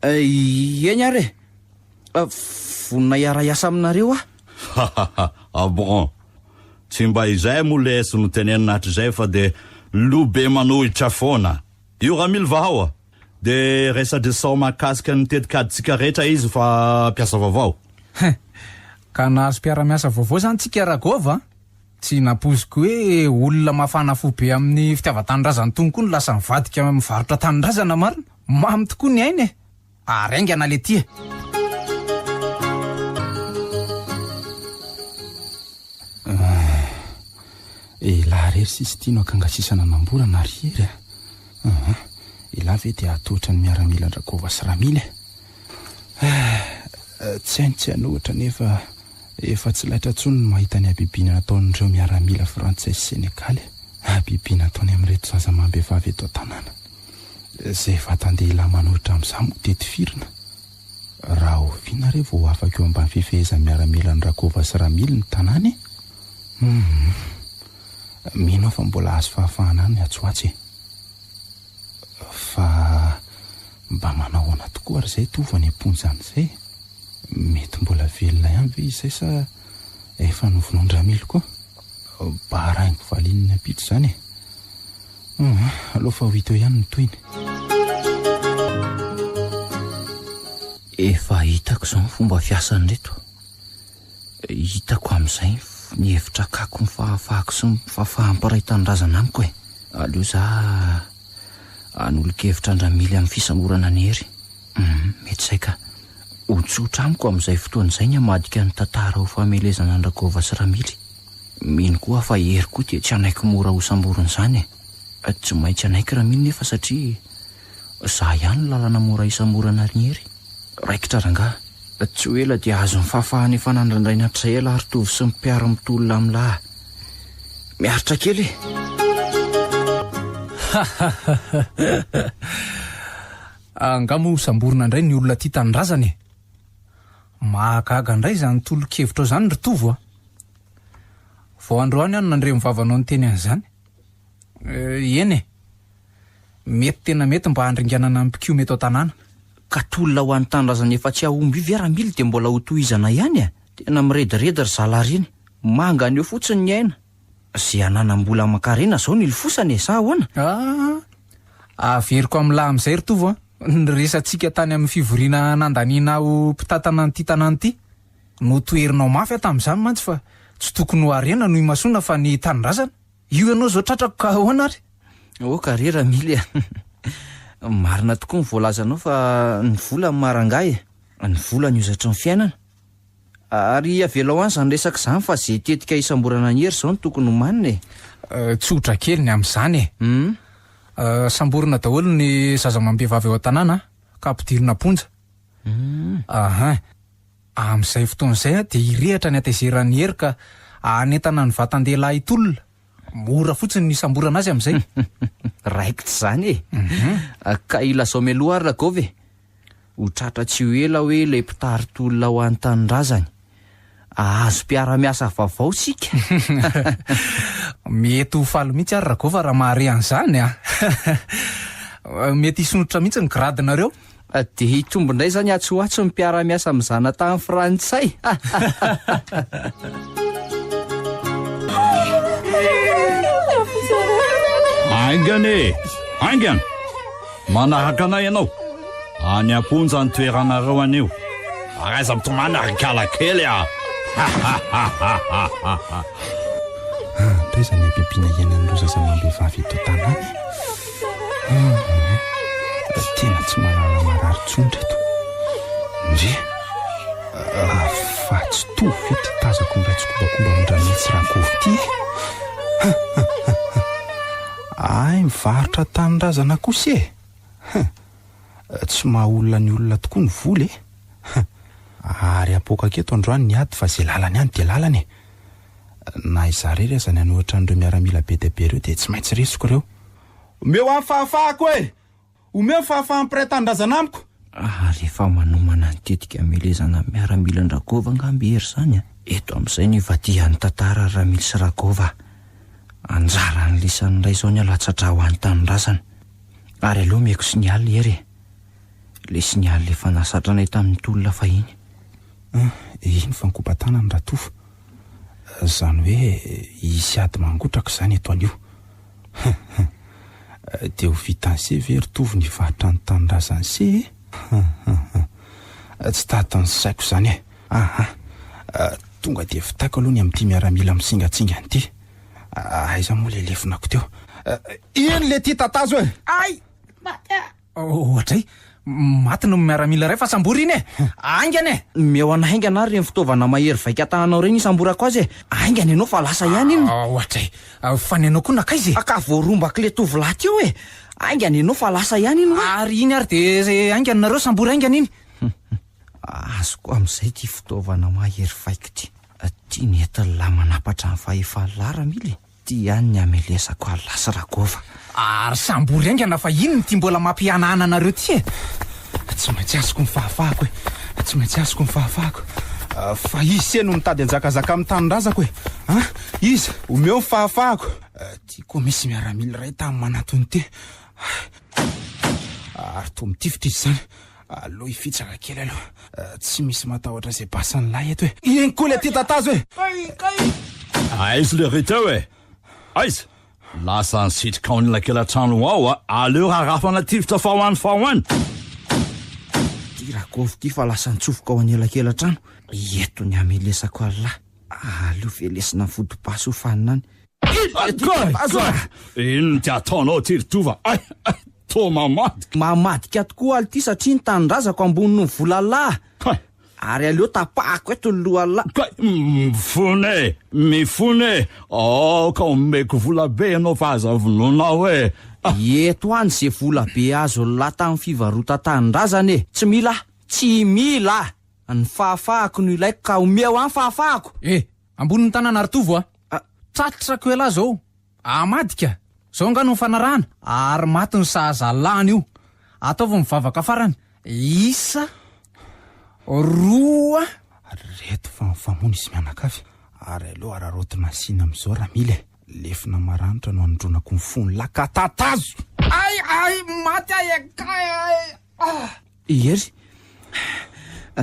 Eny ary e! Vonona hiara-hiasa aminareo aho. Hahaha! Ah bon! Tsy mba izay moa lesy no tenenina hatrizay fa dia lo be manohitra foana. Io Ramily vahao a! Dia resadresao mahakasika ny tetikadintsika rehetra izy fa mpiasa vaovao. Hein! Ka nahazo mpiara-miasa vaovao izany tsika Ragôva a! Tsy nampoiziko hoe olona mafana fo be amin'ny fitiavan-tanindrazana itony koa no lasa mivadika mivarotra tanindrazana marina. Mamy tokoa ny aina e! Ary haingana letia e! Elah irery sisa ity no akangasisana an'Amborana ry Hery a! Aa! Elah ve dia hahatohitra ny miaramilan-dRagôva sy Ramily e? Ah! Tsy hainy tsy hanohitra anefa efa tsy laitra intsony ny mahita ny habibiana nataon'ireo miaramila frantsay sy senegaly, habibiana ataony amin'ireto zaza amam-behivavy eto an-tanàna. Izay vatan-dehilahy manohitra amin'izany moa dia tifirina. Rahoviana re vao ho afaka eo ambany fifehezan'ny miaramilan'i Ragôva sy Ramily ny tanàna e? Humm. Mino aho fa mbola hahazo fahafahana any atsy ho atsy e. Fa mba manao ahoana tokoa ary izay Tovo any am-ponja any izay e? Mety mbola velona ihany ve izy izay sa efa novonoin-dRamily koa? Baraingo valian'ny ampitso izany e! Humm, aleo fa ho hita eo ihany ny tohiny. Efa hitako izao ny fomba fiasan'ireto. Hitako amin'izay ny hevitra hakako ny fahafahako sy ny fahafahan'ny mpiray tanindrazana amiko e. Aleo za hanolo-kevitra an-dRamily amin'ny fisamborana an'i Hery. Hum, mety izay ka. Ho tsotra amiko amin'izay fotoana izay ny hamadika ny tantara ho famelezana an-dRagôva sy Ramily. Mino koa aho fa i Hery koa dia tsy hanaiky mora hosamborina izany e. Tsy maintsy hanaiky Ramily nefa satria za ihany no lalana mora hisamborana an'i Hery. Raikitra rangahy. Tsy ho ela dia hahazo ny fahafahana efa nandrandraina hatrizay ialahy ry Tovo sy ny mpiara-mitolona amin'lah. Miaritra kely e! Angaha moa hosamborina indray ny olona tia tanindrazana e? Mahagaga indray izany tolo-kevitrao izany ry Tovo a! Vao androany aho no nandre ny vavanao niteny an'izany. Eny e! Mety tena mety mba handringanana ny mpikomy eto an-tanàna. Ka tolona ho an'ny tanindrazana efa tsy hahomby io ve Ramily dia mbola ho tohizana ihany e? Tena mirediredy ry zalahy ireny. Mangana eo fotsiny ny aina. Ze ananam-bola aman-karena zao no ilofosana e, sa ahoana? Aa! Averiko amin'lah amin'izay ry Tovo a! Ny resatsika tany amin'ny fivoriana nandaniana ho mpitantana an'ity tanàna ity. Notoherinao mafy aho tamin'izany mantsy fa tsy tokony ho harena no imasoana fa ny tanindrazana. Io ianao izao tratrako ka ahoana ary? Aoka re Ramily a! Marina tokoa ny voalazanao fa ny vola no maha rangahy e! Ny vola no hozatry ny fiainana. Ary avelao any izany resaka izany fa ze tetika hisamborana an'i Hery izao no tokony homanina e! Tsotra kely ny amin'izany e! Samborina daholo ny zaza amam-behivavy ao an-tanàna ka ampidirina am-ponja. Ahin. Amin'izay fotoana izay dia hirehitra ny hatezeran'i Hery ka hanentana ny vatan-dehilahy hitolona. Mora fotsiny ny hisamborana azy amin'izay. Raikitra izany e! Ka ilazao mialoha ary Ragôva e! Ho tratra tsy ho ela hoe ilay mpitari-tolona ho an'ny tanindrazany. Hahazo mpiara-miasa vaovao isika. Mety ho faly mihitsy ary Ragôva raha mahare an'izany a! Mety hisondrotra mihitsy ny grade-nareo. Dia hitombo indray izany atsy ho atsy ny mpiara-miasa amin'ny zanatany frantsay. Haingana e! Haingana! Manaraka anay ianao. Any am-ponja ny toeranareo anio. Ary aiza mitomany ry kala kely a! Taiza ny habibiana iainan'ireo zaza amam-behivavy eto an-tanàna e? Tena tsy mahalala marary intsony ireto. Ndry! Fa tsy tovo ve ity tazako miray tsikombakomba amin-dRamily sy Ragovy ity e? Hay mivarotra tanindrazana kosa e! Huh! Tsy maha olona ny olona tokoa ny vola e! Huh! Ary apoakako eto androany ny ady fa ze lalany any dia lalany e! Na izaho irery aza ny hanohitra an'ireo miaramila be dia be ireo dia tsy maintsy resiko ireo. Omeo ahy ny fahafahako e! Omeo ny fahafahan'ny mpiray tanindrazana amiko! Ary efa manomana ny tetika hamelezana ny miaramilan-dRagôva angamba i Hery izany a! Eto amin'izay no ivadihan'ny tantara ry Ramily sy Ragôva a! Anjaran'ny lisany indray izao ny alatsa-drà ho an'ny tanindrazana. Ary aleo omeko signal i Hery e! Ilay signal efa nahazatra anay tamin'ny tolona fahiny. An, iny fa nikoba-tanana Ratovo. Izany hoe hisy ady mangotraka izany eto anio. Hum hum. Dia ho vitan'se ve ry Tovo ny hivarotra ny tanindrazan'se e? Hum hum hum. Tsy tatin'ny saiko izany e. Aha. Tonga dia vitaiko aloha ny amin'ity miaramila misingantsingana ity. Aiza moa ilay lefonako teo? Iny le ty tatazo e! Ay! Maty ah! Oadray! Maty ny miaramila iray fa sambory iny e! Haingana e! Omeo anah haingana ary ireny fitaovana mahery vaika tananao ireny hisamborako azy e! Haingana ianao fa lasa ihany iny! Oadray! Fa ny anao koa nankaiza e? Ka voarombak'ilay tovolahy teo e! Haingana ianao fa lasa ihany iny hoa! Ary iny ary dia haingana nareo sambory haingana iny! Azoko amin'izay ity fitaovana mahery vaika ity. Ity ny entin'lah manapatra ny fahefan'lah Ramily e! Ty ihany ny hamelezako an'i Lasy Ragôva. Ary sambory haingana fa inona ity mbola mampihanahana anareo ity e? Tsy maintsy azoko ny fahafahako e! Tsy maintsy azoko ny fahafahako. Fa iza se no mitady hanjakazaka amin'ny tanindrazako e? An? Iza? Omeo ny fahafahako. Ty koa misy miaramila iray tany manantona ity. Ary toa mitifitra izy izany. Aleo hifitsaka kely aloha. Tsy misy matahotra izay basin'ny lahy eto e. Iny koa ilay tia tatazo e! Aiza le ry teo e? Aiza? Lasa nisitrika ao anelakelan-trano ao a! Aleo rarafana tifitra fa ho any fa ho any! Ty Rakovy ty fa lasa nitsofoka ao anelakelan-trano. Eto ny hamelezako an'lah. Aleo velesina vody basy ho fanina any. Inona ty ataonao ty ry Tova? Ay! Ay! Toa mamadika. Mamadika tokoa alo ty satria ny tanindrazako ambony noho ny volalà. Kay! Ary aleo tapahako eto ny lohalà. Kay! Mifona e! Mifona e! Aoka omeko vola be ianao fa aza vonoina aho e! Eto any ze vola be azon'lah tamin'ny fivarotan-tanindrazana e! Tsy mila aho! Tsy mila aho! Ny fahafahako no ilaiko ka omeo ahy ny fahafahako! Eh! Ambony ny tanana ry Tovo a! Tratrako ialahy zao! Amadika! Zao angaha no nifanarahana? Ary maty ny sahaza lany io! Ataovy ny vavaka farany! Isa roa. Reto fa mifamono izy mianakavy ary aleo araraotina asiana amin'izao Ramily e! Lefona maranitra no anondronako ny fon'lah ka tatazo! Ay ay! Maty aho e! Kay ay! Ah! I Hery,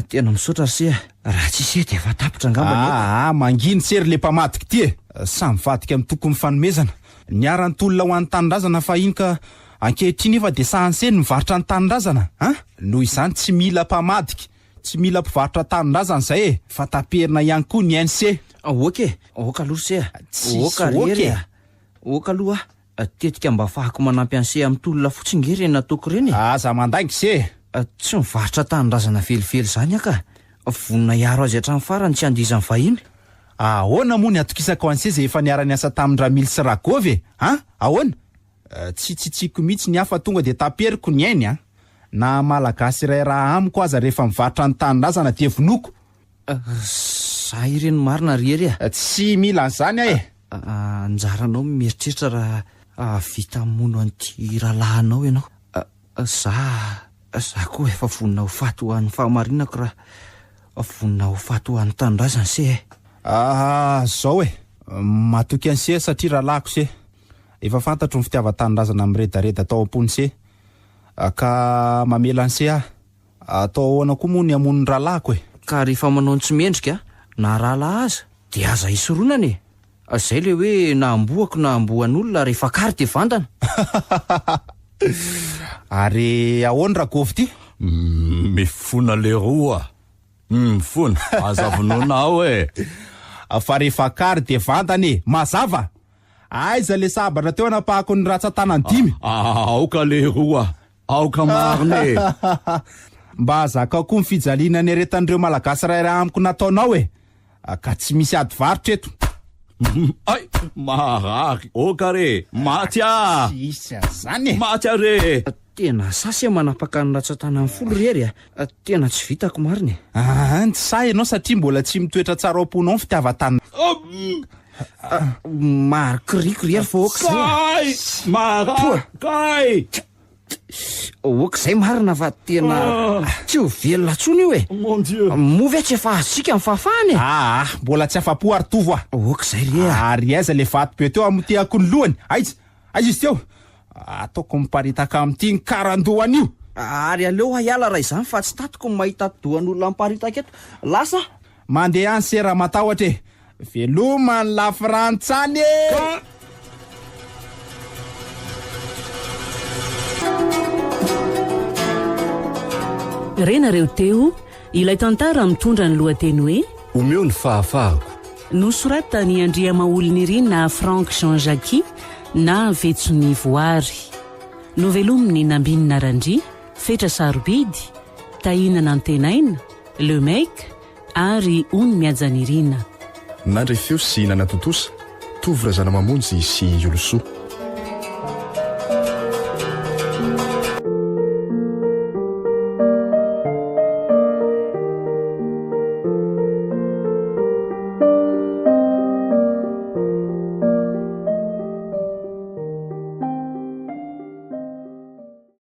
tena misaotra ry se a! Raha tsy se dia efa tapitra angamba ny aiko. Aa, manginy se ry le mpamadika ity e! Samy mivadika amin'ny tokony fanomezana. Niara-nitolona ho an'ny tanindrazana fahiny ka ankehitriny efa dia sahan'ny se ny mivarotra ny tanindrazana an! Noho izany tsy mila mpamadika, tsy mila mpivarotra tanindrazana izay e! Fa taperina ihany koa ny ain'se. Ok e! Ok aloha ry se a! Tsisy Ok ry ok Hery e! a! Ok aloha a! Tetika mba afahako manampy an'se amin'ny tolona fotsiny nge ireny nataoko ireny e! Aza mandainga se e! Tsy mivarotra tanindrazana velively izany aho ka! Vonona hiaro azy hatramin'ny farany tsy handihizan'ny vahiny. Ahoana moa ny atokisako an'se izay efa niara-niasa tamin-dRamily sy Ragôvy e! An! Ahoana? Tsy tsitsiako mihitsy ny ahy fa tonga dia taperiko ny ainy an! Na Malagasy iray raha amiko aza rehefa mivarotra ny tanindrazana dia vonoiko! Za ireny marina ry Hery a! Tsy mila an'izany aho e! Anjaranao mieritreritra raha hahavita hamono an'ity rahalahinao ianao. Za, za koa efa vonona ho faty ho an'ny fahamarinako raha vonona ho faty ho an'ny tanindrazana se e! Ah, zao e! Matoky an'i se satria rahalahiko se. Efa fantatro ny fitiavan-tanindrazana miredareda tao am-pon'i se. Ka mamela an'i se aho. Atao ahoana koa moa ny hamono ny rahalahiko e? Ka rehefa manao ny tsy mendrika, na rahalahy aza, dia aza isoronana e! Zay le hoe na amboako na amboan'olona rehefa kary dia vandana. Ary ahoana Ragôvy ty? Mifona leroa a! Mifona, aza vonoina ao e! Fa rehefa kary dia vandana e! Mazava! Aiza le sabatra teo anapahako ny ratsan-tanany dimy? Aoka leroa, aoka marina e! Mba zakao koa ny fijaliana niaretan'ireo Malagasy ray raha amiko nataonao e! Ka tsy misy ady varotra eto. Ay! Marary! Oka re! Maty ah! Tsy hisy an'izany e! Maty aho re! Tena sahy se manapaka ny ratsan-tanan'ny folo ry Hery a! Tena tsy vitako marina e! Aa, tsy sahy ianao satria mbola tsy mitoetra tsara ao am-ponao ny fitiavan-tanindrazana. Marikoriko ry Hery fa ok izay a! Kay! Marary! Kay! Ok izay marina fa tena tsy ho velona intsony io e! Mon Dieu! Moa ve tsy efa azontsika ny fahafahana e? Aa, mbola tsy afa-po ary Tovo a! Ok izay re a! Ary aiza le vato be teo hamotehako ny lohany? Aiza? Aiza izy teo? Ataoko miparitaka amin'ity ny karandohany io! Ary aleo aho hiala raha izany fa tsy tatiko ny mahita atidohan'olona miparitaka eto. Lasa aho! Mandeha any se raha matahotra e! Veloma ny lafrantsany e! Renareo teo ilay tantara mitondra ny lohateny hoe. Omeo ny fahafahako. Nosoratan'i Andriamaholinirina Franck Jean Jacques na Vetson'ny Voary. Novelomin'i Nambinina Randria, Fetra Sarobidy, Tahina Nantenaina, Le Mec ary Ony Mihajanirina. Nandre feo sy nanatontosa, Tovo Razanamamonjy sy Iolosoa.